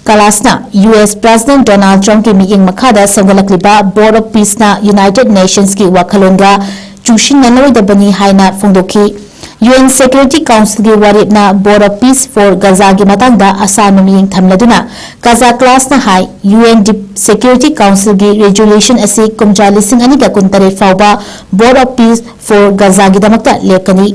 ꯀꯥꯂꯥꯁꯅ US President Donald Trump ꯀꯤ ꯃꯤꯠꯌꯦꯡ ꯃꯈꯥꯗ ꯁꯦꯝꯒꯠꯂꯛꯂꯤꯕ Board of Peace ꯅ United Nations ꯀꯤ ꯋꯥꯈꯜꯂꯣꯟꯒ ꯆꯨꯁꯤꯟꯅꯂꯣꯏꯗꯕꯅꯤ ꯍꯥꯏꯅ ꯐꯣꯡꯗꯣꯛꯈꯤ꯫ UN Security Councilꯒꯤ ꯋꯥꯔꯦꯞꯅ Board of Peace for Gazaꯒꯤ ꯃꯇꯥꯡꯗ ꯑꯁꯥꯟꯕ ꯃꯤꯠꯌꯦꯡ ꯊꯝꯂꯗꯨꯅ, Gaza Classꯅ ꯍꯥꯏ, UN Security Councilꯒꯤ resolution ꯑꯁꯤ ꯀꯨꯝꯖꯥ ꯂꯤꯁꯤꯡ ꯑꯅꯤꯒ ꯀꯨꯟꯇꯔꯦꯠ ꯐꯥꯎꯕ Board of Peace for Gazaꯒꯤꯗꯃꯛꯇ ꯂꯦꯞꯀꯅꯤ꯫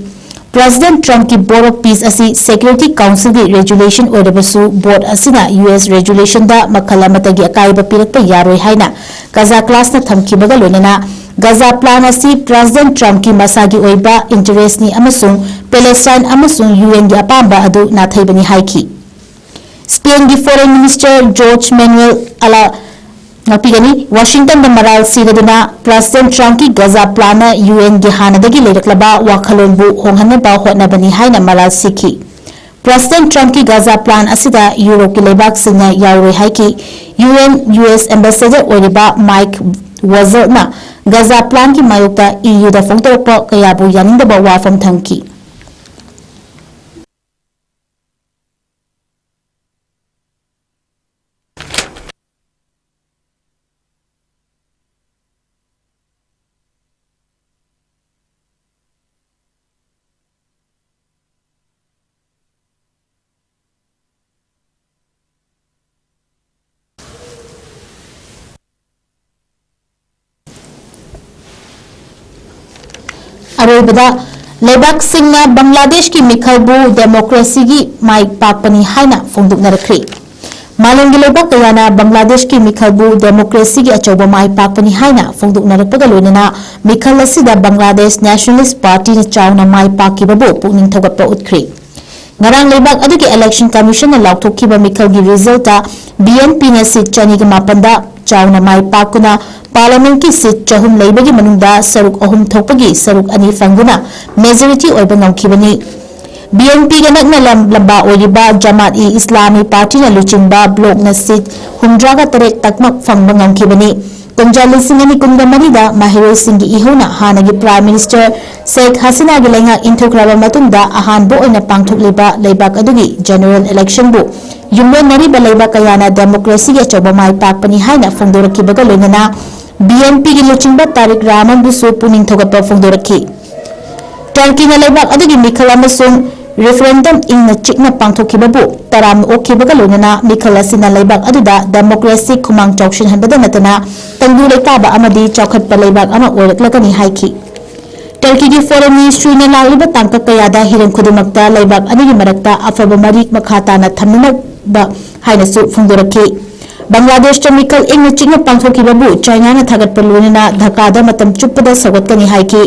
President Trumpꯀꯤ Board of Peace ꯑꯁꯤ Security Councilꯒꯤ resolution ꯑꯣꯏꯔꯕꯁꯨ, Board ꯑꯁꯤꯅ US resolutionꯗ ꯃꯈꯜ ꯑꯃꯠꯇꯒꯤ ꯑꯀꯥꯏꯕ ꯄꯤꯔꯛꯄ ꯌꯥꯔꯣꯏ ꯍꯥꯏꯅ Gaza Classꯅ ꯊꯝꯈꯤꯕꯒ ꯂꯣꯏꯅꯅ, Gaza Plan ꯑꯁꯤ President Trumpꯀꯤ ꯃꯁꯥꯒꯤ ꯑꯣꯏꯕ interestꯅꯤ ꯑꯃꯁꯨꯡ Palestine ꯑꯃꯁꯨꯡ UNꯒꯤ ꯑꯄꯥꯝꯕ ꯑꯗꯨ ꯅꯥꯊꯩꯕꯅꯤ ꯍꯥꯏꯈꯤ꯫ Spainꯒꯤ Foreign Minister Jose Manuel Ala ꯉꯥꯛꯄꯤꯒꯅꯤ꯫ Washingtonꯗ ꯃꯔꯥꯜ ꯁꯤꯔꯗꯨꯅ President Trumpꯀꯤ Gaza Planꯅ UNꯒꯤ ꯍꯥꯟꯅꯗꯒꯤ ꯂꯩꯔꯛꯂꯕ ꯋꯥꯈꯜꯂꯣꯟꯕꯨ ꯍꯣꯡꯍꯟꯅꯕ ꯍꯣꯠꯅꯕꯅꯤ ꯍꯥꯏꯅ ꯃꯔꯥꯜ ꯁꯤꯈꯤ꯫ President Trumpꯀꯤ Gaza Plan ꯑꯁꯤꯗ Europeꯒꯤ ꯂꯩꯕꯥꯛꯁꯤꯡꯅ ꯌꯥꯎꯔꯣꯏ ꯍꯥꯏꯈꯤ꯫ UN US Ambassador ꯑꯣꯏꯔꯤꯕ Mike Wazalꯅ Gaza Planꯒꯤ ꯃꯥꯌꯣꯛꯇ EUꯗ ꯐꯣꯡꯗꯣꯔꯛꯄ ꯀꯌꯥꯕꯨ ꯌꯥꯅꯤꯡꯗꯕ ꯋꯥꯐꯝ ꯊꯝꯈꯤ꯫ ꯑꯔꯣꯏꯕꯗ, ꯂꯩꯕꯥꯛꯁꯤꯡꯅ ꯕꯪꯒ꯭ꯂꯥꯗꯦꯁꯀꯤ ꯃꯤꯈꯜꯕꯨ democracyꯒꯤ ꯃꯥꯏ ꯄꯥꯛꯄꯅꯤ ꯍꯥꯏꯅ ꯐꯣꯡꯗꯣꯛꯅꯔꯛꯈ꯭ꯔꯦ꯫ ꯃꯥꯂꯦꯝꯒꯤ ꯂꯩꯕꯥꯛ ꯀꯌꯥꯅ ꯕꯪꯒ꯭ꯂꯥꯗꯦꯁꯀꯤ ꯃꯤꯈꯜꯕꯨ democracyꯒꯤ ꯑꯆꯧꯕ ꯃꯥꯏ ꯄꯥꯛꯄꯅꯤ ꯍꯥꯏꯅ ꯐꯣꯡꯗꯣꯛꯅꯔꯛꯄꯒ ꯂꯣꯏꯅꯅ, ꯃꯤꯈꯜ ꯑꯁꯤꯗ Bangladesh Nationalist Partyꯅ ꯆꯥꯎꯅ ꯃꯥꯏ ꯄꯥꯛꯈꯤꯕꯕꯨ ꯄꯨꯛꯅꯤꯡ ꯊꯧꯒꯠꯄ ꯎꯠꯈ꯭ꯔꯦ꯫ ꯉꯔꯥꯡ ꯂꯩꯕꯥꯛ ꯑꯗꯨꯒꯤ election commissionꯅ ꯂꯥꯎꯊꯣꯛꯈꯤꯕ ꯃꯤꯈꯜꯒꯤ resultꯇ BNPꯅ seat ꯆꯅꯤꯒ ꯃꯥꯄꯟꯗ ꯆꯥꯎꯅ ꯃꯥꯏ ꯄꯥꯛꯇꯨꯅ parliamentꯀꯤ seat ꯆꯍꯨꯝ ꯂꯩꯕꯒꯤ ꯃꯅꯨꯡꯗ ꯁꯔꯨꯛ ꯑꯍꯨꯝ ꯊꯣꯛꯄꯒꯤ ꯁꯔꯨꯛ ꯑꯅꯤ ꯐꯪꯗꯨꯅ majority ꯑꯣꯏꯕ ꯉꯝꯈꯤꯕꯅꯤ꯫ BNPꯒ ꯅꯛꯅ ꯂꯝ-, ꯂꯝꯕꯥ ꯑꯣꯏꯔꯤꯕ Jamaat-e-Islami Partyꯅ ꯂꯨꯆꯤꯡꯕ blockꯅ seat ꯍꯨꯝꯗ꯭ꯔꯥꯒ ꯇꯔꯦꯠ ꯇꯛꯃꯛ ꯐꯪꯕ ꯉꯝꯈꯤꯕꯅꯤ꯫ ꯀꯨꯝꯖꯥ ꯂꯤꯁꯤꯡ ꯑꯅꯤ ꯀꯨꯟꯒ ꯃꯔꯤꯗ ꯃꯍꯩꯔꯣꯏꯁꯤꯡꯒꯤ ꯏꯍꯧꯅ ꯍꯥꯟꯅꯒꯤ Prime Minister Sheikh Hasinaꯒꯤ ꯂꯩꯉꯥꯛ ꯏꯟꯊꯨꯈ꯭ꯔꯕ ꯃꯇꯨꯡꯗ ꯑꯍꯥꯟꯕ ꯑꯣꯏꯅ ꯄꯥꯡꯊꯣꯛꯂꯤꯕ ꯂꯩꯕꯥꯛ ꯑꯗꯨꯒꯤ general electionꯕꯨ ꯌꯨꯝꯂꯣꯟꯅꯔꯤꯕ ꯂꯩꯕꯥꯛ ꯀꯌꯥꯅ democracyꯒꯤ ꯑꯆꯧꯕ ꯃꯥꯏ ꯄꯥꯛꯄꯅꯤ ꯍꯥꯏꯅ ꯐꯣꯡꯗꯣꯔꯛꯈꯤꯕꯒ ꯂꯣꯏꯅꯅ BNPꯒꯤ ꯂꯨꯆꯤꯡꯕ ꯇꯥꯔꯤꯛ ꯔꯥꯃꯟꯕꯨꯁꯨ ꯄꯨꯛꯅꯤꯡ ꯊꯧꯒꯠꯄ ꯐꯣꯡꯗꯣꯔꯛꯈꯤ꯫ ꯇꯔꯀꯤꯅ ꯂꯩꯕꯥꯛ ꯑꯗꯨꯒꯤ ꯃꯤꯈꯜ ꯑꯃꯁꯨꯡ ꯔꯤꯐꯔꯦꯟꯗꯝ ꯏꯪꯅ ꯆꯤꯛꯅ ꯄꯥꯡꯊꯣꯛꯈꯤꯕꯕꯨ ꯇꯔꯥꯝꯅ ꯑꯣꯛꯈꯤꯕꯒ ꯂꯣꯏꯅꯅ ꯃꯤꯈꯜ ꯑꯁꯤꯅ ꯂꯩꯕꯥꯛ ꯑꯗꯨꯗ ꯗꯦꯃꯣꯀ꯭ꯔꯦꯁꯤ ꯈꯨꯃꯥꯡ ꯆꯥꯎꯁꯤꯟꯍꯟꯕꯗ ꯅꯠꯇꯅ ꯇꯪꯗꯨ ꯂꯩꯇꯥꯕ ꯑꯃꯗꯤ ꯆꯥꯎꯈꯠꯄ ꯂꯩꯕꯥꯛ ꯑꯃ ꯑꯣꯏꯔꯛꯂꯒꯅꯤ ꯍꯥꯏꯈꯤ꯫ ꯇꯔꯀꯤꯒꯤ ꯐꯣꯔꯦꯟ ꯃꯤꯅꯤꯁꯇ꯭ꯔꯤꯅ ꯂꯥꯛꯂꯤꯕ ꯇꯥꯡꯀꯛ ꯀꯌꯥꯗ ꯍꯤꯔꯝ ꯈꯨꯗꯤꯡꯃꯛꯇ ꯂꯩꯕꯥꯛ ꯑꯅꯤꯒꯤ ꯃꯔꯛꯇ ꯑꯐꯕ ꯃꯔꯤ ꯃꯈꯥ ꯇꯥꯅ ꯊꯝꯅꯅꯕ ꯍꯥꯏꯅꯁꯨ ꯐꯣꯡꯗꯣꯔꯛꯈꯤ꯫ ꯕꯪꯒ꯭ꯂꯥꯗꯦꯁꯇ ꯃꯤꯈꯜ ꯏꯪꯅ ꯆꯤꯛꯅ ꯄꯥꯡꯊꯣꯛꯈꯤꯕꯕꯨ ꯆꯥꯏꯅꯥꯅ ꯊꯥꯒꯠꯄ ꯂꯣꯏꯅꯅ ꯙꯥꯀꯥꯗ ꯃꯇꯝ ꯆꯨꯞꯄꯗ ꯁꯧꯒꯠꯀꯅꯤ ꯍꯥꯏꯈꯤ꯫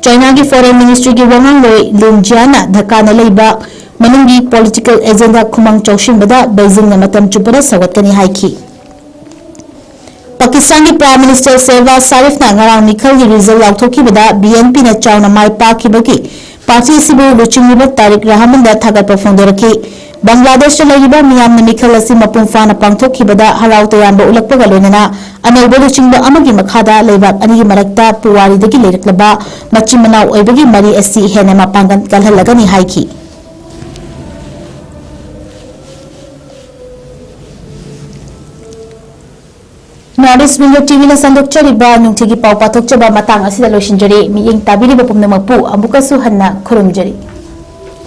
ꯆꯥꯏꯅꯥꯒꯤ ꯐꯣꯔꯦꯟ ꯃꯤꯅꯤꯁꯇ꯭ꯔꯤꯒꯤ ꯋꯥꯉꯥꯡꯂꯣꯏ ꯂꯨꯟ ꯖꯤꯌꯥꯅ ꯙꯥꯀꯥꯅ ꯂꯩꯕ ꯃꯅꯨꯡꯒꯤ ꯄꯣꯂꯤꯇꯤꯀꯦꯜ ꯑꯦꯖꯦꯟꯗꯥ ꯈꯨꯃꯥꯡ ꯆꯥꯎꯁꯤꯟꯕꯗ ꯕꯩꯖꯤꯡꯅ ꯃꯇꯝ ꯆꯨꯞꯄꯗ ꯁꯧꯒꯠꯀꯅꯤ ꯍꯥꯏꯈꯤ꯫ ꯄꯥꯀꯤꯁꯇꯥꯟꯒꯤ ꯄ꯭ꯔꯥꯏꯝ ꯃꯤꯅꯤꯁꯇꯔ ꯁꯦꯍꯕꯥꯖ ꯁꯥꯔꯤꯐꯅ ꯉꯔꯥꯡ ꯃꯤꯈꯜꯒꯤ ꯔꯤꯖꯜ ꯂꯥꯎꯊꯣꯛꯈꯤꯕꯗ ꯕꯤ ꯑꯦꯟ ꯄꯤꯅ ꯆꯥꯎꯅ ꯃꯥꯏ ꯄꯥꯛꯈꯤꯕꯒꯤ ꯄꯥꯔꯇꯤ ꯑꯁꯤꯕꯨ ꯂꯨꯆꯤꯡꯂꯤꯕ ꯇꯥꯔꯤꯛ ꯔꯍꯃꯟꯗ ꯊꯥꯒꯠꯄ ꯐꯣꯡꯗꯣꯔꯛꯈꯤ꯫ ꯕꯪꯒ꯭ꯂꯥꯗꯦꯁꯇ ꯂꯩꯔꯤꯕ ꯃꯤꯌꯥꯝꯅ ꯃꯤꯈꯜ ꯑꯁꯤ ꯃꯄꯨꯡ ꯐꯥꯅ ꯄꯥꯡꯊꯣꯛꯈꯤꯕꯗ ꯍꯔꯥꯎ ꯇꯌꯥꯝꯕ ꯎꯠꯂꯛꯄꯒ ꯂꯣꯏꯅꯅ ꯑꯅꯧꯕ ꯂꯨꯆꯤꯡꯕ ꯑꯃꯒꯤ ꯃꯈꯥꯗ ꯂꯩꯕꯥꯛ ꯑꯅꯤꯒꯤ ꯃꯔꯛꯇ ꯄꯨꯋꯥꯔꯤꯗꯒꯤ ꯂꯩꯔꯛꯂꯕ ꯃꯆꯤꯟ ꯃꯅꯥꯎ ꯑꯣꯏꯕꯒꯤ ꯃꯔꯤ ꯑꯁꯤ ꯍꯦꯟꯅ ꯃꯄꯥꯡꯒꯜ ꯀꯜꯍꯜꯂꯒꯅꯤ ꯍꯥꯏꯈꯤ꯫ North East Window ꯇꯤ ꯚꯤꯅ ꯁꯟꯗꯣꯛꯆꯔꯤꯕ ꯅꯨꯡꯊꯤꯜꯒꯤ ꯄꯥꯎ ꯄꯥꯊꯣꯛꯆꯕ ꯃꯇꯥꯡ ꯑꯁꯤꯗ ꯂꯣꯏꯁꯤꯟꯖꯔꯤ꯫ ꯃꯤꯠꯌꯦꯡ ꯇꯥꯕꯤꯔꯤꯕ ꯄꯨꯝꯅꯃꯛꯄꯨ ꯑꯃꯨꯛꯀꯁꯨ ꯍꯟꯅ ꯈꯨꯔꯨꯝꯖꯔꯤ꯫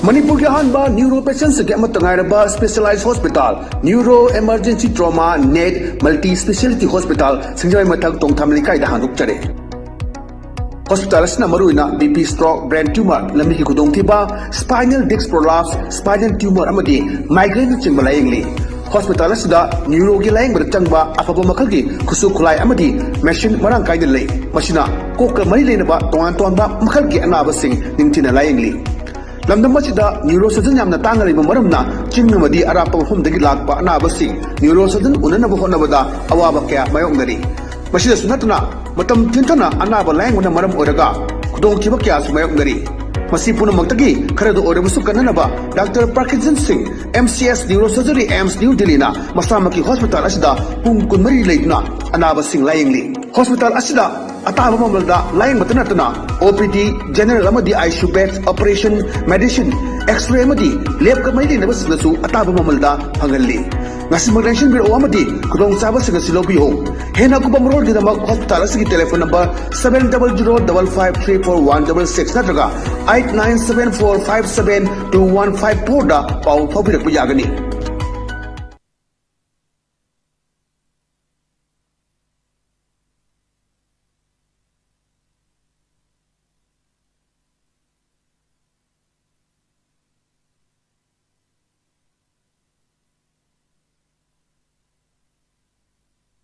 ꯃꯅꯤꯄꯨꯔꯒꯤ ꯑꯍꯥꯟꯕ ꯅ꯭ꯌꯨꯔꯣ ꯄꯦꯁꯦꯟꯁꯤꯡꯒꯤ ꯑꯃꯠꯇ ꯉꯥꯏꯔꯕ specialise hospital, neuro emergency trauma and multi speciality hospital, ꯁꯤꯡꯖꯃꯩ ꯃꯊꯛ ꯇꯣꯡꯊꯥꯃ ꯂꯩꯀꯥꯏꯗ ꯍꯥꯡꯗꯣꯛꯆꯔꯦ꯫ ꯍꯣꯁꯄꯤꯇꯥꯜ ꯑꯁꯤꯅ ꯃꯔꯨꯑꯣꯏꯅ B P, stroke, brain tumour, ꯂꯝꯕꯤꯒꯤ ꯈꯨꯗꯣꯡꯊꯤꯕ, spinal disc prolapse, spinal tumour ꯑꯃꯗꯤ ꯃꯥꯏꯒ꯭ꯔꯦꯟꯅꯆꯤꯡꯕ ꯂꯥꯌꯦꯡꯂꯤ꯫ ꯍꯣꯁꯄꯤꯇꯥꯜ ꯑꯁꯤꯗ ꯅ꯭ꯌꯨꯔꯣꯒꯤ ꯂꯥꯌꯦꯡꯕꯗ ꯆꯪꯕ ꯑꯐꯕ ꯃꯈꯜꯒꯤ ꯈꯨꯠꯁꯨ ꯈꯨꯠꯂꯥꯏ ꯑꯃꯗꯤ ꯃꯦꯁꯤꯟ ꯃꯔꯥꯡ ꯀꯥꯏꯅ ꯂꯩ꯫ ꯃꯁꯤꯅ ꯀꯣꯛꯀ ꯃꯔꯤ ꯂꯩꯅꯕ ꯇꯣꯉꯥꯟ ꯇꯣꯉꯥꯟꯕ ꯃꯈꯜꯒꯤ ꯑꯅꯥꯕꯁꯤꯡ ꯅꯤꯡꯊꯤꯅ ꯂꯥꯌꯦꯡꯂꯤ꯫ ꯂꯝꯗꯝ ꯑꯁꯤꯗ ꯅ꯭ꯌꯨꯔꯣ ꯁꯔꯖꯟ ꯌꯥꯝꯅ ꯇꯥꯡꯅ ꯂꯩꯕ ꯃꯔꯝꯅ ꯆꯤꯡ ꯑꯃꯗꯤ ꯑꯔꯥꯞꯄ ꯃꯐꯝꯗꯒꯤ ꯂꯥꯛꯄ ꯑꯅꯥꯕꯁꯤꯡ ꯅ꯭ꯌꯨꯔꯣ ꯁꯔꯖꯟ ꯎꯅꯅꯕ ꯍꯣꯠꯅꯕꯗ ꯑꯋꯥꯕ ꯀꯌꯥ ꯃꯥꯌꯣꯛꯅꯔꯤ꯫ ꯃꯁꯤꯗꯁꯨ ꯅꯠꯇꯅ ꯃꯇꯝ ꯊꯦꯡꯊꯅ ꯑꯅꯥꯕ ꯂꯥꯌꯦꯡꯕꯅ ꯃꯔꯝ ꯑꯣꯏꯔꯒ ꯈꯨꯗꯣꯡꯊꯤꯕ ꯀꯌꯥꯁꯨ ꯃꯥꯌꯣꯛꯅꯔꯤ꯫ ꯃꯁꯤ ꯄꯨꯝꯅꯃꯛꯇꯒꯤ ꯈꯔꯗ ꯑꯣꯏꯔꯕꯁꯨ ꯀꯟꯅꯅꯕ ꯗꯥꯛꯇꯔ ꯄ꯭ꯔꯀꯤꯠꯖꯟ ꯁꯤꯡ, M C S neuro surgery, AIIMS new ꯗꯤꯜꯂꯤꯅ ꯃꯁꯥꯃꯛꯀꯤ ꯍꯣꯁꯄꯤꯇꯥꯜ ꯑꯁꯤꯗ ꯄꯨꯡ ꯀꯨꯟꯃꯔꯤ ꯂꯩꯗꯨꯅ ꯑꯅꯥꯕꯁꯤꯡ ꯂꯥꯌꯦꯡꯂꯤ꯫ ꯍꯣꯁꯄꯤꯇꯥꯜ ꯑꯁꯤꯗ ꯑꯇꯥꯕ ꯃꯃꯜꯗ ꯂꯥꯌꯦꯡꯕꯇ ꯅꯠꯇꯅ ꯑꯣ ꯄꯤ ꯗꯤ, ꯖꯦꯅꯔꯦꯜ ꯑꯃꯗꯤ I C U bed, operation, medicine, x-ray ꯑꯃꯗꯤ ꯂꯦꯕꯀ ꯃꯔꯤ ꯂꯩꯅꯕꯁꯤꯡꯗꯁꯨ ꯑꯇꯥꯕ ꯃꯃꯜꯗ ꯐꯪꯍꯜꯂꯤ꯫ ꯉꯁꯤꯃꯛ ꯂꯦꯡꯁꯤꯟꯕꯤꯔꯛꯎ ꯑꯃꯗꯤ ꯈꯨꯗꯣꯡꯆꯥꯕꯁꯤꯡ ꯑꯁꯤ ꯂꯧꯕꯤꯌꯨ꯫ ꯍꯦꯟꯅ ꯑꯀꯨꯞꯄ ꯃꯔꯣꯜꯒꯤꯗꯃꯛ ꯍꯣꯁꯄꯤꯇꯥꯜ ꯑꯁꯤꯒꯤ telephone number seven double zero double five three four one double six ꯅꯠꯇ꯭ꯔꯒ eight nine seven four five seven two one five fourꯗ ꯄꯥꯎ ꯐꯥꯎꯕꯤꯔꯛꯄ ꯌꯥꯒꯅꯤ꯫